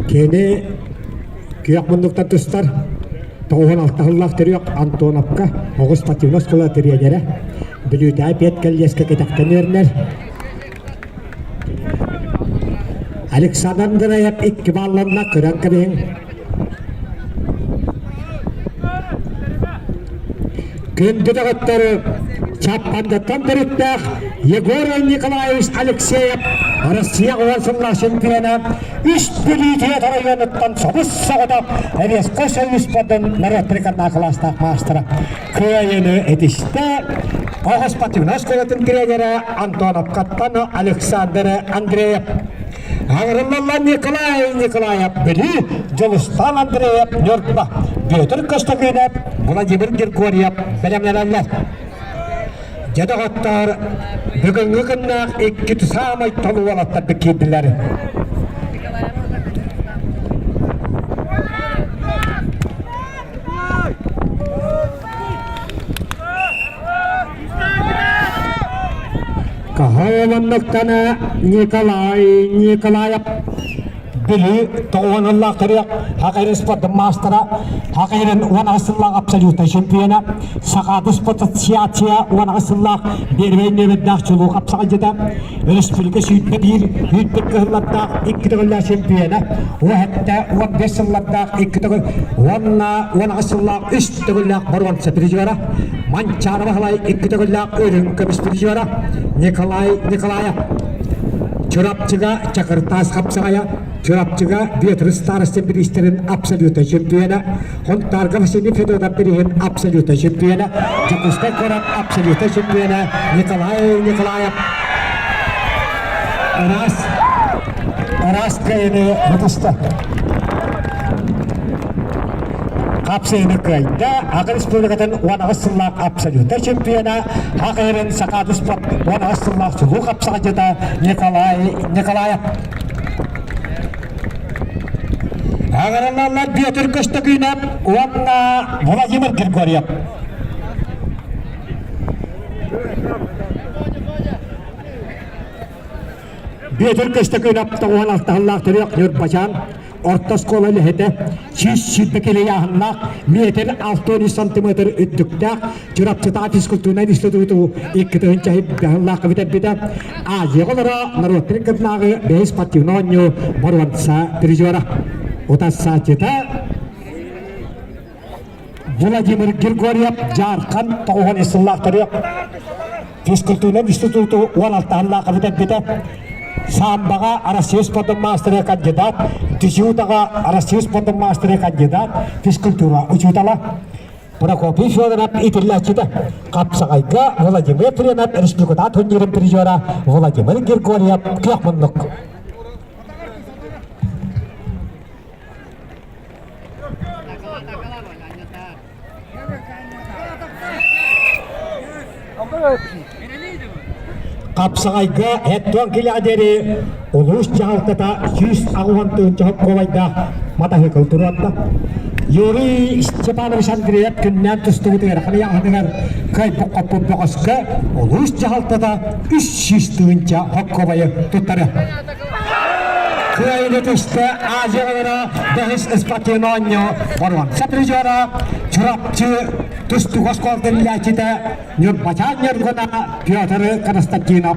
Кини күөх муннуктан тустар 96 сыллаах төрүөх Антоновка оҕус спортивнай оскуола тренерэ Бүлүүтээҕи пет кэллиэскэ кэтэхтэн үөрэнэр. Александр Андреев икки балланна көрөн кэбиһиҥ. Күндү доҕоттору, Чаппандаттан төрүттээх Егор Николаевич Алексеев Россия уон сыллаах чемпиона үс Бүлүү оройуонуттан собус соҕотох Советскай Союз спордун норуот кылаастаах маастара кыайыыны этистэ. Оҕо спортивнай оскуолатын тренерэ Антоновкаттан Александр Андреев Аҥырыллаллар Николай Николаев Бүлүү, Дьулустаан Андреев Ньурба, Бүөтүр Көстөкүүнэп, Владимир Григорьев бэлэмнэнэллэр. Дьэ доҕоттоор, бүгүҥҥү күннээх икки саамай толуу уолаттарбыт киирдилэр. Каһааланныктана Николай Николаев Бүлүү тоҕуонуллаах төрүөх Хакайрын спордун маастара, Хакайрын 18 сыллаах абсолютнай чемпиона, Сахаада спорт ассоциация 18 сыллаах первэй нүөмэрдээх чулуу хапсаҕайдьыта, өрөспүүбүлүкэ 21 сүүрбэ кыһыллардаах икки төгүллээх чемпиона, уһэтте 15 сыллардаах икки төгүл уонна 18 сыллаах үс төгүллээх боруонса призера, Манчаары Баһылай икки төгүллээх үрүҥ көмүс призера, Николай Николаев. Чурапчыга Чакыртаас хапсаҕайа, Чурапчыга Бүөтүр Старостин бириистэрин абсолютнай чемпиона, Хонтаарга Василий Федотов бирииһин абсолютнай чемпиона, Дьокуускай куорат абсолютнай чемпиона Николай Николаев. Ыраас, ыраас кыайыыны тутуста. Хапсыһыыны кыайда Аҕа Республикатын 18 сыллаах абсолютнай чемпиона, Хахайрын Сахаада спорт 18 сыллаах чулуу хапсаҕайдьыта Николай Николаев. Аҕараллаллар Бүөтүр Көстөкүүнэп уонна Владимир Григорьев. Бүөтүр Көстөкүүнэп 96 сыллаах төрүөх Ньурбачаан орто оскуола үлэһитэ, 120 килийааһыннаах, метр 63 сантиметр үрдүктээх Чурапчытааҕы физкультурнай институту 2000 сыллаахха бүтэрбитэ. Азия оҕолоро норуоттарын кытынааҕы бэһис спортивнай оонньуу боруонса призера. Утарсааччыта Владимир Григорьев Дьаархан 93 сыллаах төрүөх физкультурнай институту 16 сыллаахха бүтэрбитэ. Самбаҕа Россия спордун маастара кандидат, дзюдоҕа Россия спордун маастара кандидат, физкультура учуутала Прокопий Федоров итиллээччитэ, хапсаҕайга Владимир Френов республикатаат турнирын призера Владимир Григорьев күөх муннук. Хапсаҕайга эттуон килэҕэ диэри улуус дьаһалтата 180 хопкуобайдаах матаһыыкыл туруорда. Юрий Степанович Андреев күннээн тустубут ыарахан ыйааһыныгар кыайбыт-хоппут бөҕөскө улуус дьаһалтата 300 тыһыынча хоккуобайы туттарыа. Кыайыыны түстэ Азияҕа бэһис спортивнай оонньуу боруонса призера Чурапчы тустуук оскуолатын иилээччитэ Ньурбачаан Ньургуна Петр Константинов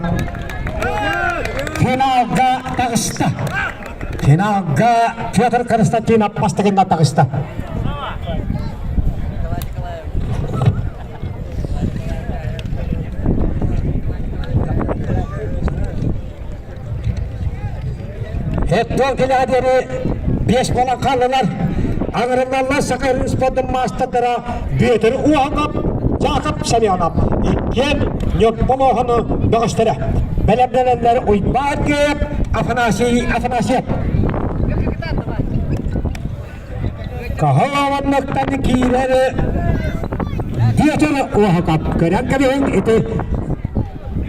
финалга таҕыста. Финалга Петр Константинов бастакынан таҕыста. Эттон кэлэҕэ диэри биэс буолан хааллылар. Аҥырыллаллар Саха спордун маастардара Бүөтүр Уоһунап, Дьаакап Семенов иккиэн Ньурба бөҕөстөрө. Бэлэмнэнэллэр Уйбаан Геев, Афанасий Афанасьев. Каһыл оҕонньоттон киирэр Бүөтүр Уоһукап көрөн кэбиһиҥ ити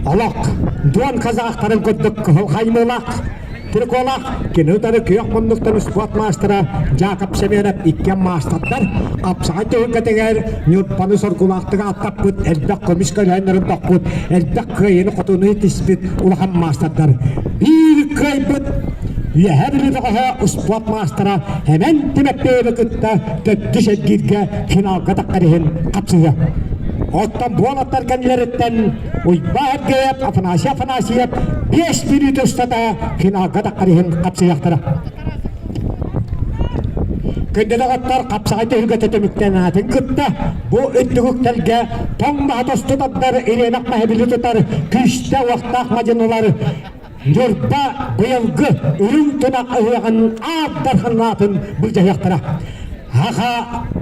олох дуон казахтарын курдук кыһыл хаймыылаах триколаах кини утары күөх муннуктан спорт маастара Жакоб Семенов иккиэн маастардар хапсаҕай түһүлгэтигэр Ньурбаны соргулаахтык ааттаппыт элбэх көмүс көлөһүннэрин тохпут элбэх кыайыыны-хотууну тиспит улахан маастардар биир кыайбыт Үөһээ Бүлүү бөҕөһө успуорт маастара Эмэн Тимэппиэйэби кытта төрдүс эргииргэ финалга таххар иһин хапсыһыа. Оттон буолаттар кэннилэриттэн Уйбаа Эргэйэп, Афанасий Афанасьев 5 мүнүүтэ устата финалга таххар иһин хапсыһыахтара. Күндү доҕоттор, хапсаҕай түһүлгэтэ түмүктэнээтин кытта бу үрдүк үктэлгэ тоҥ маһа тосту тардар, ириэнэх маһы били тутар күүстээх-уохтаах мадьынылар Ньурба быйылгы Үрүҥ Тунах ыһыаҕын аат дарханнаатын былдьаһыахтара. Аха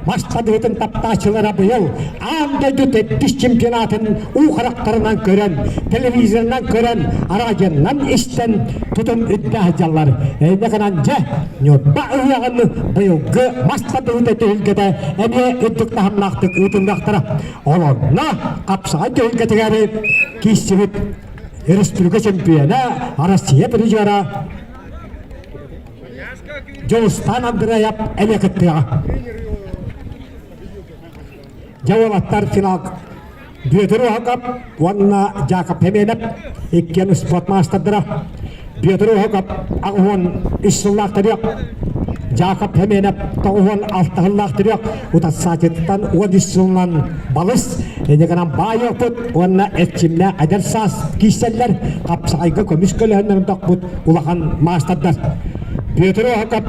мас тардыһыытын таптааччылара быйыл аан дойду тэттис чемпионатын уу харахтарынан көрөн, телевизорынан көрөн, араадьыйанан истэн тутум үрдэ сылдьаллар. Эйне гынан дьэ, Ньурба ыһыаҕын быйылгы мас тардыһыыта түһүлгэтэ эмиэ үрдүк таһымнаахтык ыытыллыахтара. Олонно хапсаҕай түһүлгэтигэр киирсибит Республика чемпиона, Россия призера Дьулустан Андреев эмиэ кыттыаҕа. Дьэ уолаттар финал Бүөтүр Уһакап уонна Жакоб Хеменов иккиэн спорт маастардара. Бүөтүр Уһакап 83 сыллаах төрүөх, Жакоб Хеменов 96 сыллаах төрүөх, утарсааччытыттан 13 сылынан балыс, Инньэ гынан баай опыт уонна эрчимнээх эдэр саас киирсэллэр, хапсаҕайга көмүс көлөһөннөрүн тохпут улахан маастардар. Петр Оһоков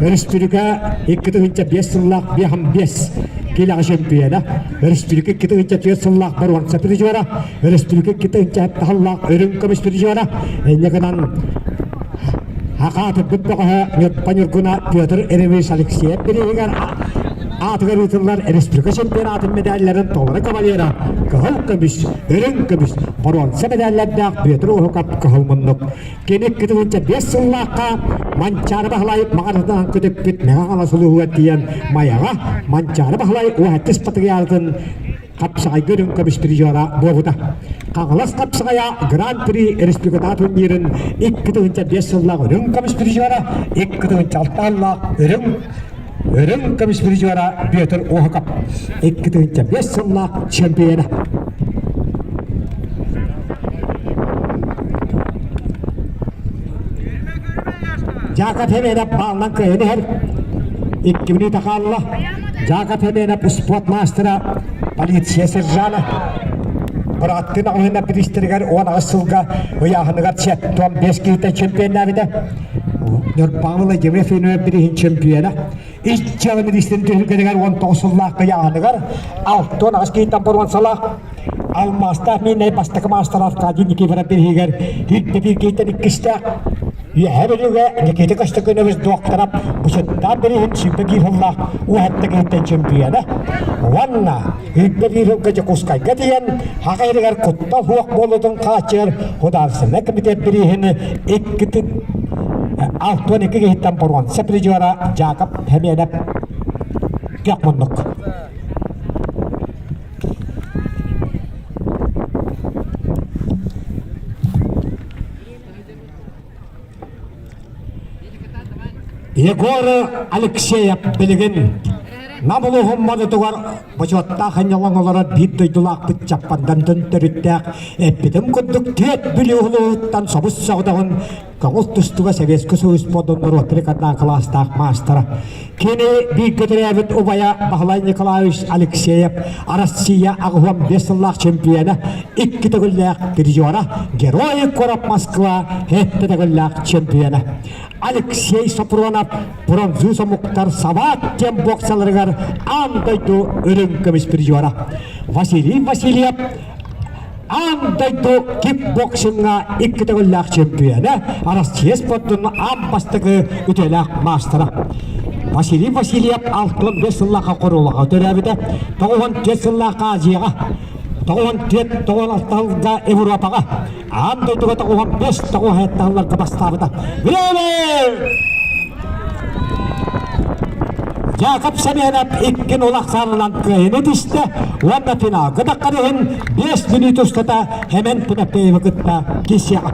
өрөспүүбүлүкэ 2005 сыллаах 5 киилэҕэ чөмпүйүөнэ, өрөспүүбүлүкэ 2004 сыллаах боруонса призера, өрөспүүбүлүкэ 2007 сыллаах үрүҥ көмүс призера. Инньэ гынан Аҕаатырбыт бөҕөһө Ньурба Ньургуна Петр Ильич Алексеев бирииһигэр аатыгар ыытыллар республика чемпионатын медалларын толору кавалера кыһыл көмүс, үрүҥ көмүс, боруонса медаллардаах Петр Уһукап кыһыл муннук. Кини 2005 сыллаахха Манчаары Баһылай маҕаратынан көтүппүт Мэҥэ Хаҥалас улууһугар тиийэн Майаҕа Манчаары Баһылай уһаттыс патриархын хапсаҕайга үрүҥ көмүс призера буолбута. Хаҥалас хапсаҕайа Гран-при республикатааҕы турнирын 2005 сыллаах үрүҥ көмүс призера, 2006 сыллаах үрүҥ үрүҥ көмүс призера Петр Оһоков, 2005 сыллаах чемпиона. Жаков Хеменов баалынан кыайан иһэр. 2 минута хаалла. Жаков Хеменов спорт маастара, полиция сержана. Бырааттыын аҕыһына бириистэригэр 18 сылга ыйааһыныгар 75 киһитэ чемпионнаабыта. Ньурбаҕа Владимир Ефимов бирииһин чемпиона. Ис дьыала миниистирин түһүлгэтигэр 19 сыллаах ыйааһыныгар 68 киһиттэн боруонсалаах. Алмаастаах миинэй бастакы маастар Аркадий Никифоров бириһигэр Хирдэ иккистээх Үөһээ Бүлүүгэ Никита Көстөкүнөбүс Дуоктарап бучуттаан бирииһин 21 сыллаах уһатта киһиттэн чемпиона уонна 21 сылга Дьокуускайга тиийэн Хаха иһигэр куттал суох буолуутун хааччыйар Художественнай комитет бирииһин 62 киһиттэн боруонса призера Жакоб Хеменов көх муннук. Егор Алексеев билигин Нам улууһун модутугар бочуоттаах ынньалаҥ олорор биир дойдулаахпыт Чаппандан төрүттээх эппитим курдук түөрт Бүлүү улууһуттан собус соҕотоҕун көҥүл тустууга Советский Союз спордун норуоттары кытта кылаастаах маастара. Кини бииргэ төрөөбүт убайа Баһылай Николаевич Алексеев Россия 85 сыллаах чемпиона, икки төгүллээх призера, Герой куорат Москва сэттэ төгүллээх чемпиона. Алексей Сопронов бронзу омуктар Сават диэн боксаларыгар аан дойду үрүҥ көмүс призера. Василий Васильев аан дойду кикбоксиҥҥа икки төгүллээх чемпиона, Россия спордун аан бастакы үтүөлээх маастара. Василий Васильев 65 сыллаахха Хорулаҕа төрөөбүтэ, 94 сыллаахха Азияҕа, 94 96 Европаҕа, аан дойдуга 95 97 сылларга бастаабыта. Время! Якоб Семенов иккин улахсаанынан кыайыны түстэ уонна финалга таххар иһин 5 мүнүүт устата Хемен Тимофеевы кытта киирсиэҕэ.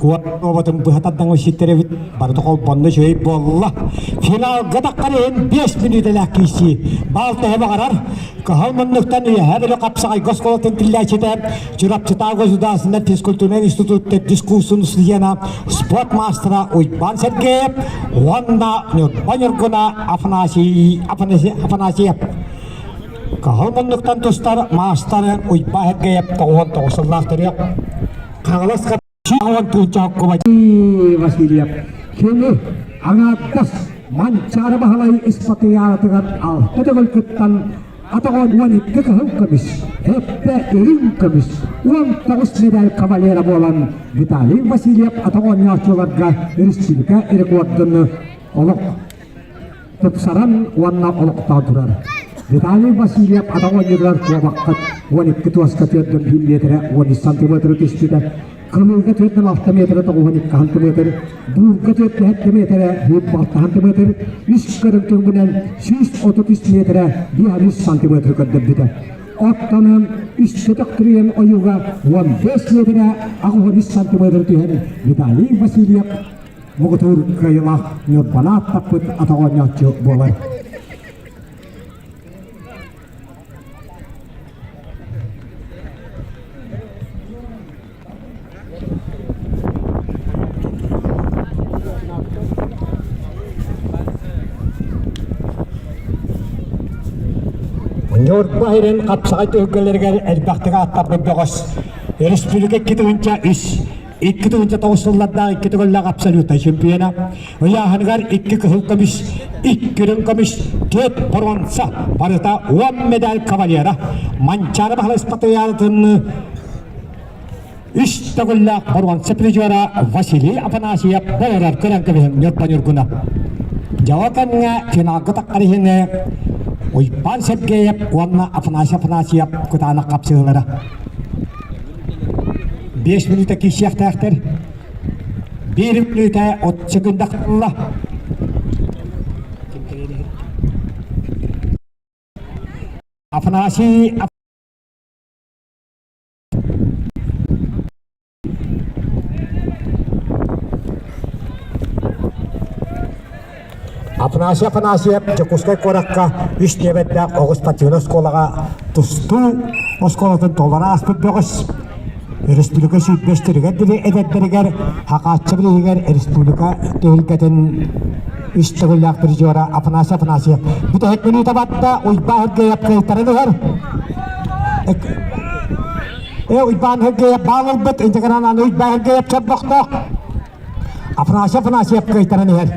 Куот роботун быһа тардан ситтэрэбит барыта холбонно үчүгэй буолла. Финалга таххар иһин 5 мүнүүтэлээх киирсии. Баал төһө баҕарар Кыһыл муннуктан Үөһээ Бүлүү хапсаҕайга оскуолатын тиллээччитэ Чурапчытааҕы государственнай физкультурнай институт төрдүс курсун студена, спорт маастара Уйбаан Сергеев уонна Ньурба Ньургуна Афанасий Афанасьев. Кыһыл муннуктан тустар маастар Уйбаан Сергеев 99 сыллаах төрүөх. Хаҥалас Васильев кини аҥаардас Манчаары Баһылай Испатыйаанатыгар алта төгүл кыттан атаҕын 12 кыһыл көмүс, эппэ үрүҥ көмүс, 19 медаль кавалера буолан Виталий Васильев атах оонньооччуларга республика рекордун олох тупсаран уонна олохтоон турар. Виталий Васильев атах оонньуутугар куобахха 12 туоска 4 миэтэрэ 13 сантиметры түспүтэ, кылыыга 46 миэтэрэ 92 сантиметр, буурга 47 миэтэрэ 106 сантиметр, үс көрүҥ түмүгүнэн 133 миэтэрэ 5 сантиметры көрдөрбүтэ. Оттон үс көтөх түрүйэн ойууга 15 миэтэрэ 83 сантиметр түһэн Виталий Васильев муҥутуур кыайыылаах Ньурбаны ааттаппыт атах оонньооччу буолар. Ньурба сирин хапсаҕай түһүлгэлэригэр элбэхтик ааттаппыт бөҕөс Республика 2003 2009 сыллардаах икки төгүллээх абсолютнай чемпиона, ыйааһыныгар икки кыһыл көмүс, икки үрүҥ көмүс, түөрт боруонса, барыта 10 медаль кавалера, Манчаары Баһылай Спартакиадатын үс төгүллээх боруонса призера Василий Афанасьев болорор көрөн кэбиһин Ньурба Ньургуна. Дьоҕо кэмҥэ финалга таххар иһини Уйбаан Сергеев уонна Афанасий Афанасьев кытаанах хапсыһыылара. 5 мүнүүтэ киирсиэхтээхтэр. Биир мүнүүтэ от секунда хаалла. Афанасий Афанасий Афанасьев Дьокуускай куоракка үс диэбэттээх оҕус спортивнай оскуолаҕа тустуу оскуолатын толоро ааспыт бөҕөс. Республика сүүрбэстэригэр диэри эдэрдэригэр Хакааччы билиһигэр республика түһүлгэтин үс төгүллээх призера Афанасий Афанасьев бүтэһик мүнүүтэ батта Уйбаан Сергеев кыайтаран иһэр. Уйбаан Сергеев баал ылбыт, интегранан Уйбаан Сергеев чорбохтоох. Афанасий Афанасьев кыайтаран иһэр.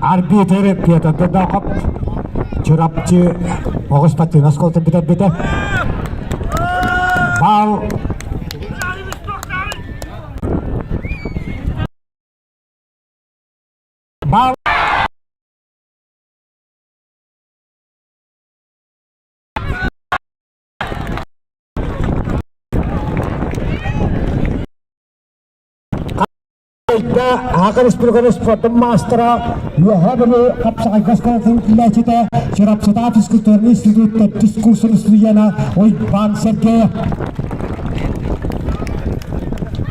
Арбитр Петр Додохов Чурапчы оҕус спортивнай оскуолатын бүтэрбитэ. Бал Бал Аҕа республиканы спортун маастара, Үөһээ Бүлүү хапсаҕайга оскуолатын иитиллээччитэ, Чурапчытааҕы физкультурнай институт төрдүс курсун устудьуона Уйбаан Сергеев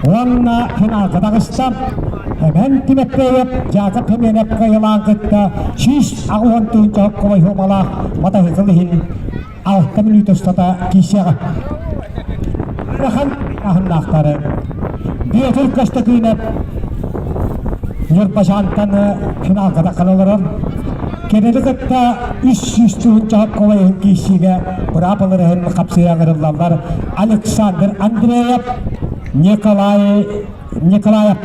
уонна финалга таҕыста. Эмэн Тимофеев, Дьаакап Хеменов кыайылаан кытта 180 тыһыынча хоккобой суумалаах матаһыыкыл иһин алта мүнүүтэ устата киирсиэҕэ. Улахан аһыннаахтары Бүөтүр Көстөкүүнэп Ньурбачаантан финалга таххан олорор. Кинини кытта 300 тыһыынча колайын киирсиигэ быраабыларыһын хапсыйа ыҥырыллаллар Александр Андреев, Николай Николаев.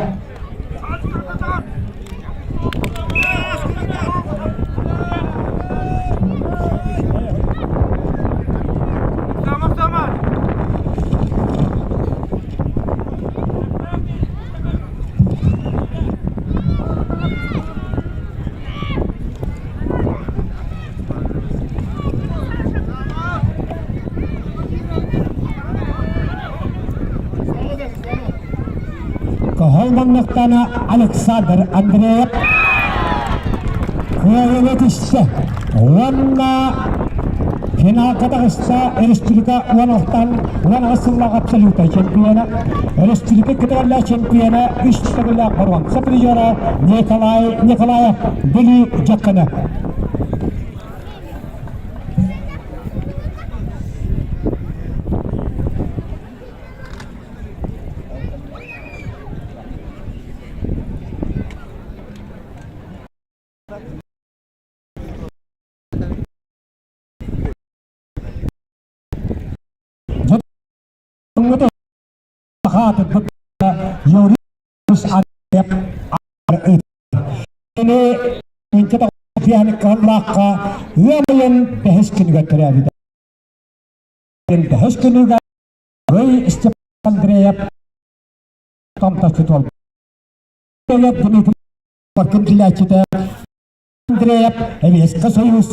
Кыһыл муннуктана Александр Андреев кыайыыны түстэ уонна финалга таҕыста республика 16-тан 18 сыллаах абсолютнай чемпиона, республика кытараллаах чемпиона, үс төгүллээх боруонса призера Николай Николаев Бүлүү дьаккана. Ыам ыйын бэһис күнүгэр төрөөбүтэ. Бэһис күнүгэр Рэй Степан Андреев томточчу туолбут. Дмитрий Паркин Андреев Советский Союз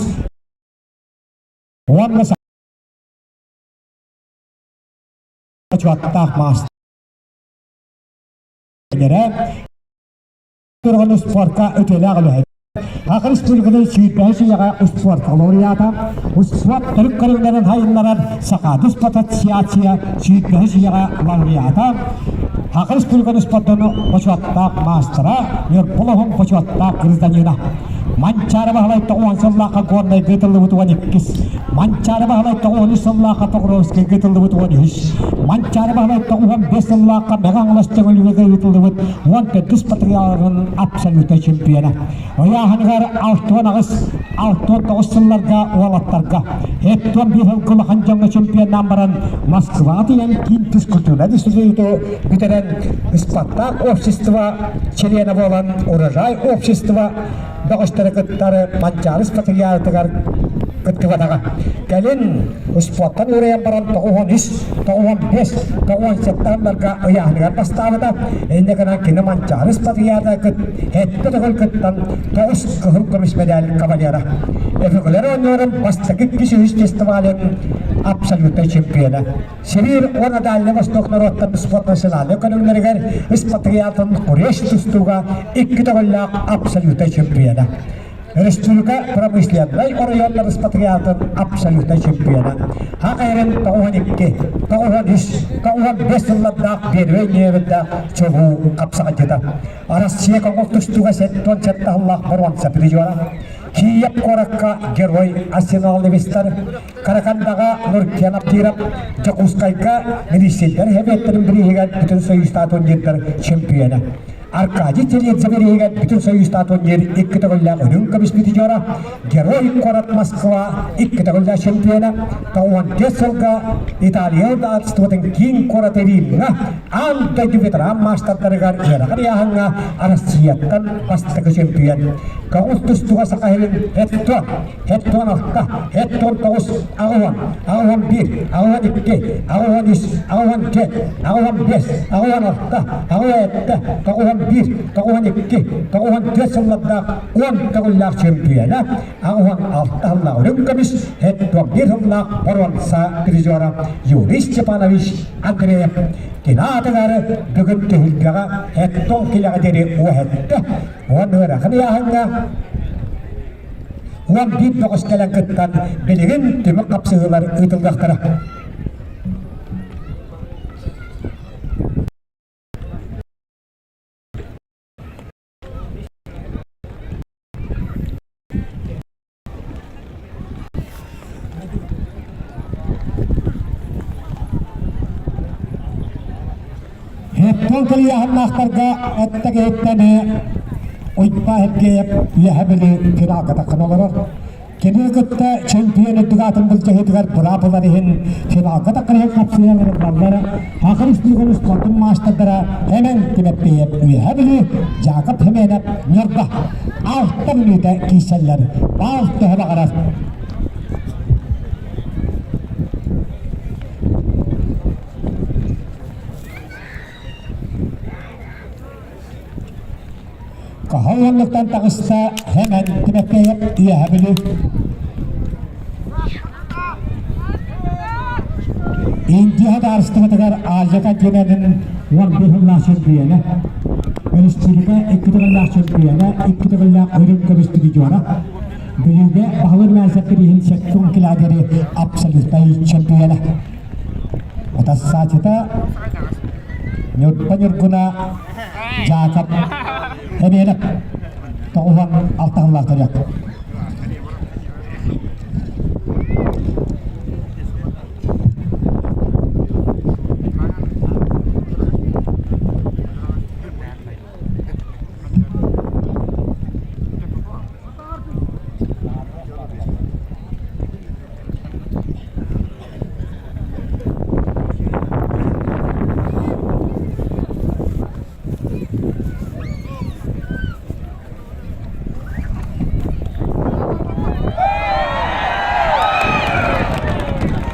уонна бочуоттаах маастар Турган спортка үтүөлээх үлэһит. Саха Республикатын сүүрбэһис үйэҕэ успуорт лауреата, успуорт төрүт көрүҥнэрин сайыннарар Сахаадыс ассоциация сүүрбэһис үйэҕэ лауреата, Саха Республикатын спордун бочуоттаах маастара, Ньурбулуһун бочуоттаах гражданина. Манчаары Баһылай 90 сыллаахха Горнайга ыытыллыбыт 12-ис, Манчаары Баһылай 93 сыллаахха Покровскайга ыытыллыбыт 13, Манчаары Баһылай 95 сыллаахха Мэҥэ Хаҥалас Төҥүлүгэ ыытыллыбыт 14 патриархын абсолютнай чемпиона. Ыйааһыныгар 68 69 сылларга уолаттарга 71 сылга улахан дьоҥҥо чемпионнаан баран Москваҕа тиийэн киин физкультура институту бүтэрэн Спартак общество чилиэнэ буолан Урожай общество бөҕөстөрү кыттары Манчаары спартакиадатыгар кыттыбатаҕа. Кэлин успуортан уурайан баран 93, 95, 97 сылларга ыйааһыныгар бастаабыта. Инньэ гынан кини Манчаары спартакиада сэттэ төгүл кыттан тоҕус кыһыл көмүс медаль кавалера. Өбүгэлэр оонньууларын бастакы иккис үһүс фестивалын абсолютнай чемпиона. Сибиир уонна Дальнай Восток норуоттарын спорт национальнай көрүҥнэригэр спартакиадатын Куреш тустууга икки төгүллээх абсолютнай чемпиона. Республика промышленнай оройуоннар спартакиадатын абсолютнай чемпиона. Хах эрин 92, 93, 95 сыллардаах первый ньиэбиндээх чулуу хапсаҕайдьыта. Россия көҥүл тустууга 77 сыллаах боруонса призера. Киев куоракка герой Арсенал Левистар Карагандаҕа Нуркен Абдиров, Дьокуускайга Министрдэр Сэбиэттэрин бирииһигэр Бүтүн Союзтаах турнирдар чемпиона. Аркадий Теледзе бирииһигэр Бүтүн Союзтаах турнир икки төгүллээх үрүҥ көмүс призера, Герой куорат Москва икки төгүллээх чемпиона, 94 сылга Италия удаатыстыбатын киин куората Римҥа аан дойду ветеран маастардарыгар ыарахан ыйааһыҥҥа Россияттан бастакы чемпион. Көҕүс тустууга Саха сирин Хеттон Хеттон алта, хеттон тоҕус, аҕыс уон, 81, 82, 83, 84, 85, 86, 87, 91, 92, 94 сыллардаах 10 төгүллээх чемпиона, 86 сыллаах үрүҥ көмүс, хеттон 1 сыллаах боруонса призера Юрий Степанович Андреев кини аатыгар бүгүн түһүлгэҕэ хеттон килэҕэ диэри уоһэтте уон ыарахан ыйааһыҥҥа 11 бөҕөс кэлэн кыттан, билигин түмүк хапсыһыылар ыытыллыахтара. Хеттон кэлиэхиннаахтарга эттэкиһиттэни. Уйбаа Сергеев Үөһэ Бүлүү финалга тахсан олорор. Кини кытта чемпион үрдүк аатын былдьаһыытыгар быраабылар иһин финалга таххан иһин хапсыйалар ыллаллар. Саха Республикатын спордун маастардара Хэмэн Тимэппиев Үөһэ Бүлүү, Жакоб Хэмэнов Ньурба. Алта мүнүүтэ киирсэллэр. Баал төһө баҕарар. Хаһан уоннуктан таҕыста Хэмэн Тимэппиев Үөһэ Бүлүү. Индия судаарыстыбатыгар Азия континенын 11 сыллаах чөмпүйүөнэ, өрөспүүбүлүкэ икки төгүллээх чөмпүйүөнэ, икки төгүллээх үрүҥ көмүс призера, Бүлүүгэ баһылык Мээсэп бирииһин сэттэ километры абсолютнай чөмпүйүөнэ. Утассаачыта Ньурба Ньургуна Дьаакап Эмиэнэп 96 сыллаах төрүөх.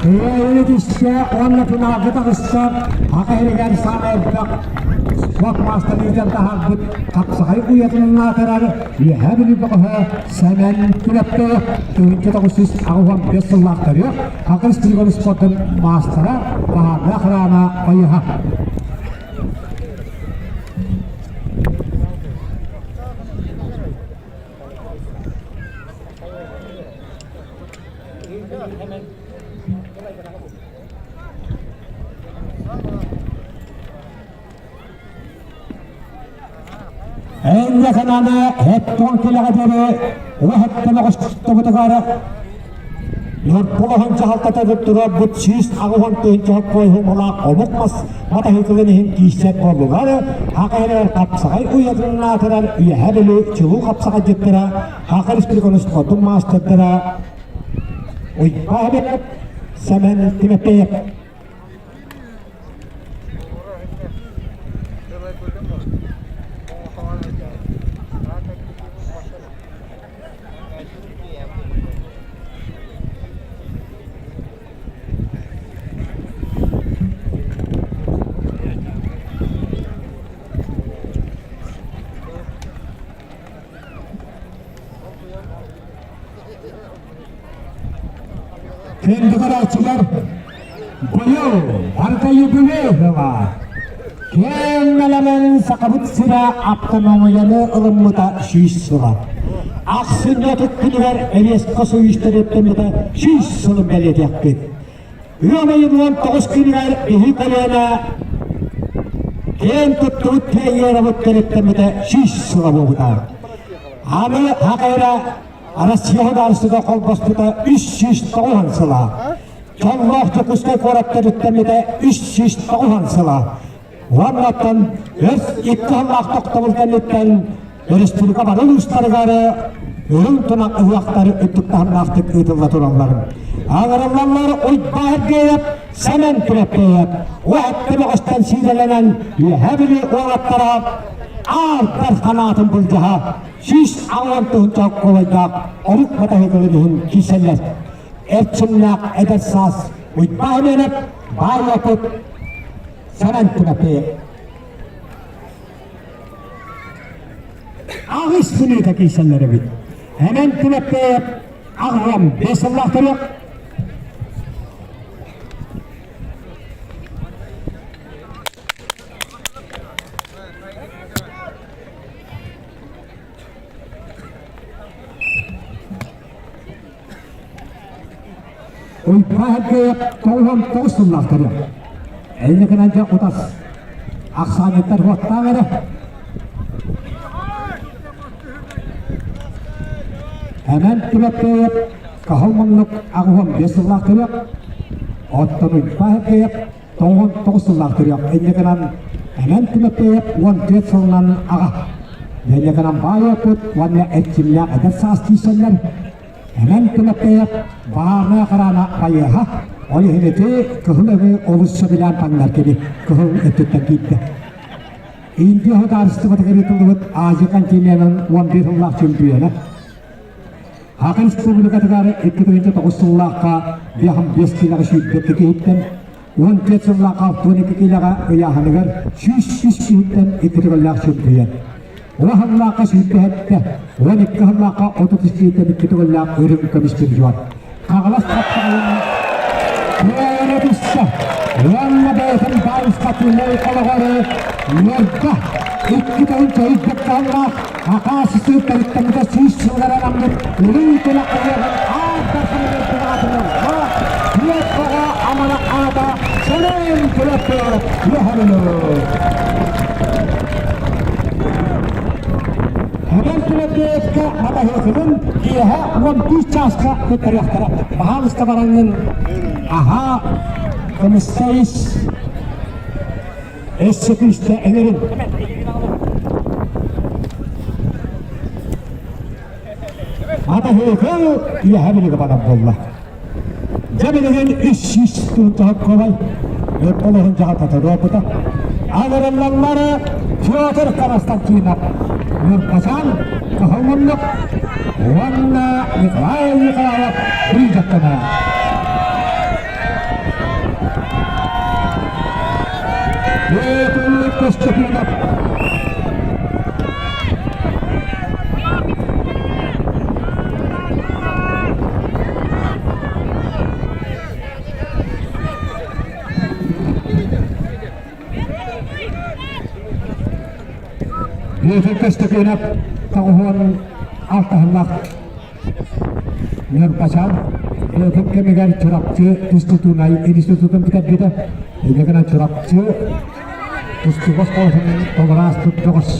Кыайыы түстэ уонна финалга таҕыста Саха сиригэр саамай элбэх спорт маастарыытын таһаарбыт хапсаҕай уйатын аатырар Үөһээ Бүлүү бөҕөһө Сэмэн Күлэппэев 1985 сыллаах төрүөх Саха Республикатын спордун маастара Баһаардаах Рана Байыһа. Энньэ санааны эттон кэлэҕэ диэри уһаттан оҕустубутугар Ньургуһун дьаһалтата туруорбут 180 тыһыынча хуймалаах омук мас матаһыыкылын иһин киирсэр буоллулар. Саха сиригэр хапсаҕай уйатын аатырар Үөһээ Бүлүү чулуу хапсаҕайдьыттара, Саха Республикатын спордун маастардара Уйбаан Сэмэн Тимофеев. Күндү көрөөччүлэр, быйыл барыта юбилей сыла. Киэҥ нэлэмэн Сахабыт сирэ автономияны ылыммыта 100 сыла. Ахсынньы күнүгэр Эриэскэ Союз төрүттэммитэ 100 сылын бэлиэтиэхпит. Ыам ыйын 19 күнүгэр биһи көлүөнэ киэн туттубут пионерабыт төрүттэммитэ 100 сыла буолбута. Аны Хакайра Россия судаарыстыба холбоспута 390 сыла. Дьоллоох Дьокуускай куорат төрүттэммитэ 390 сыла. Уоннаттан өс икки сыллаах тохтобул кэнниттэн өрөспүүбүлүкэ бары улуустарыгар үрүҥ тунах ыһыахтар үрдүк таһымнаахтык ыытылла тураллар. Аҥарыллаллар Уйбаа Эргиэйэп, Сэмэн Түрэппиэйэп, Уһатты бөҕөстөн сиидэлэнэн Үөһээ Бүлүү уолаттара аар ханаатын былдьаһа 160 холкуобайдаах омук матаһыыкылын иһин киирсэллэр. Эрчимнээх эдэр саас Уйбаа Эмиэнэп, баай опыт Сэмэн Түрэппиэйэп. Аҕыс мүнүүтэ киирсэллэр эбит. Эмэн Түрэппиэйэп 85 сыллаах төрүөх. Уйбаһаргыйап 99 сыллаах төрүөх. Эллекинэн дьэ утас. Ахсаанньыттар хуоттаах эрэ. Эмэн Түбэккэйэп каһыл муннук 85 сыллаах төрүөх. Оттон Уйбаһаргыйап 99 сыллаах төрүөх. Инньэ гынан Эмэн Түбэккэйэп 14 сылынан аҕа. Нэһилиэгинэн баай оппут уонна эрчимнээх эдэр саас киирсэллэр. Эмэн Тимофеев баарная хараана байыаһа, ол иһин ити кыһыл өҥү олус сөбүлээн таҥнар кини кыһыл өттүттэн киирдэ. Индия судаарыстыбатыгар ыытыллыбыт Азия континенын 11 сыллаах чемпиона. Саха Республикатыгар 2009 сыллаахха 55 киилэҕэ сүүрбэт киһиттэн 14 сыллаахха 62 киилэҕэ ыйааһыныгар 103 киһиттэн икки төгүллээх чемпион. Улаханнаахха 27, 12 сыллаахха 33 киһиттэн икки төгүллээх үрүҥ көмүс чемпион. Хаҥалас хаптаҕайын күөрэ түстэ уонна бэйэтин баайыскатынай олоҕор Ньурга икки төгүл чөйбүт кыһаллаах Акаас сыыттарыттаммыта сүүс сыллар анаммыт Үрүҥ Тулах ыһыаҕын аат дарханыгар туһаатынан Түөрт амарах аата Сэлээн Күлэппэ үөһэнилэр. Эбэн Күлэппиэккэ матаһыакылын киэһэ 11 чааска туттарыахтара. Баһаалыста бараҥҥын аһаа көмүскэйис Өссө күүстэ эҥэрин. Атаһыыкыл үөһэ билигэ барар буолла. Дьэ билигин 300 тыһыынча Өттөлөһүн дьаһалтата буолбута. Аҥырыллаллары Петр Константинов, Ньурбачаан Кыһыл Муннук уонна Николай Николаев быйдаттана. Петр Константинов Петр Константинов тоҕуһуон алтаһыллах Ньурбачаан бэйэтин кэмигэр Чурапчы институтунай институтун бүтэрбитэ. Инньэ гынан Чурапчы тустууга оскуолатын толоро ааспыт бөҕөс.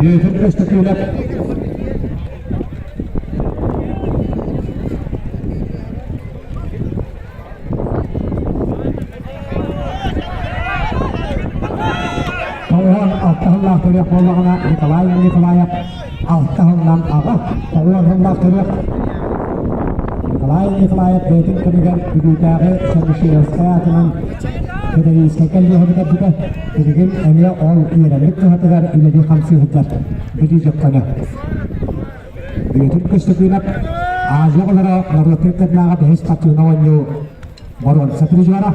Бүөтүр Көстөкүүнэп Тоҕуһан алта сыллаах төрүөх буоллаҕына Николай Николаев алта сылынан аҕа тоҕуон сыллаах төрүөх Николай Николаев бэйэтин кэмигэр Бүлүүтээҕи Чернышевскай аатынан педагогическай кэллиэһи бүтэрбитэ. Билигин эмиэ ол үөрэммит кыһатыгар үлэлии-хамсыы сылдьар Бүлүү дьокконо. Бүөтүр Көстөкүүнэп Азия оҕолоро норуоттар кытынааҕы бэһис хартыына оонньуу боруонса призера.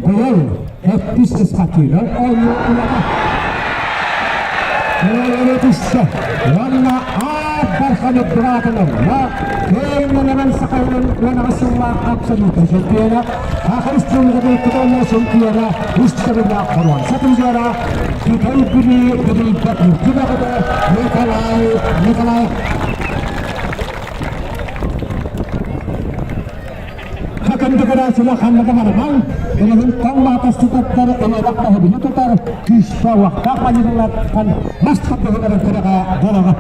Быйыл эппис спортивнай оонньуу улаха. Түстэ уонна Аар Дархан быраатын ылла. Кыайыннанан Сахалын уон сыллаах абсолютнай чемпиона, Саха Республикатын кыталла чемпиона, үс төгүллээх боруонса призера, Бүтэй Бүлүү Бүлүүбэт Үрдүк аҕата Николай Николаев. Хакындыгыраачыла ханна да барымаҥ, билигин тоҥ маатастытаттар ылыылах таһыбыны тутар, күүстээх уохтаах манньыгылартан мас тардыһыларын күрэҕэ буолаҕа.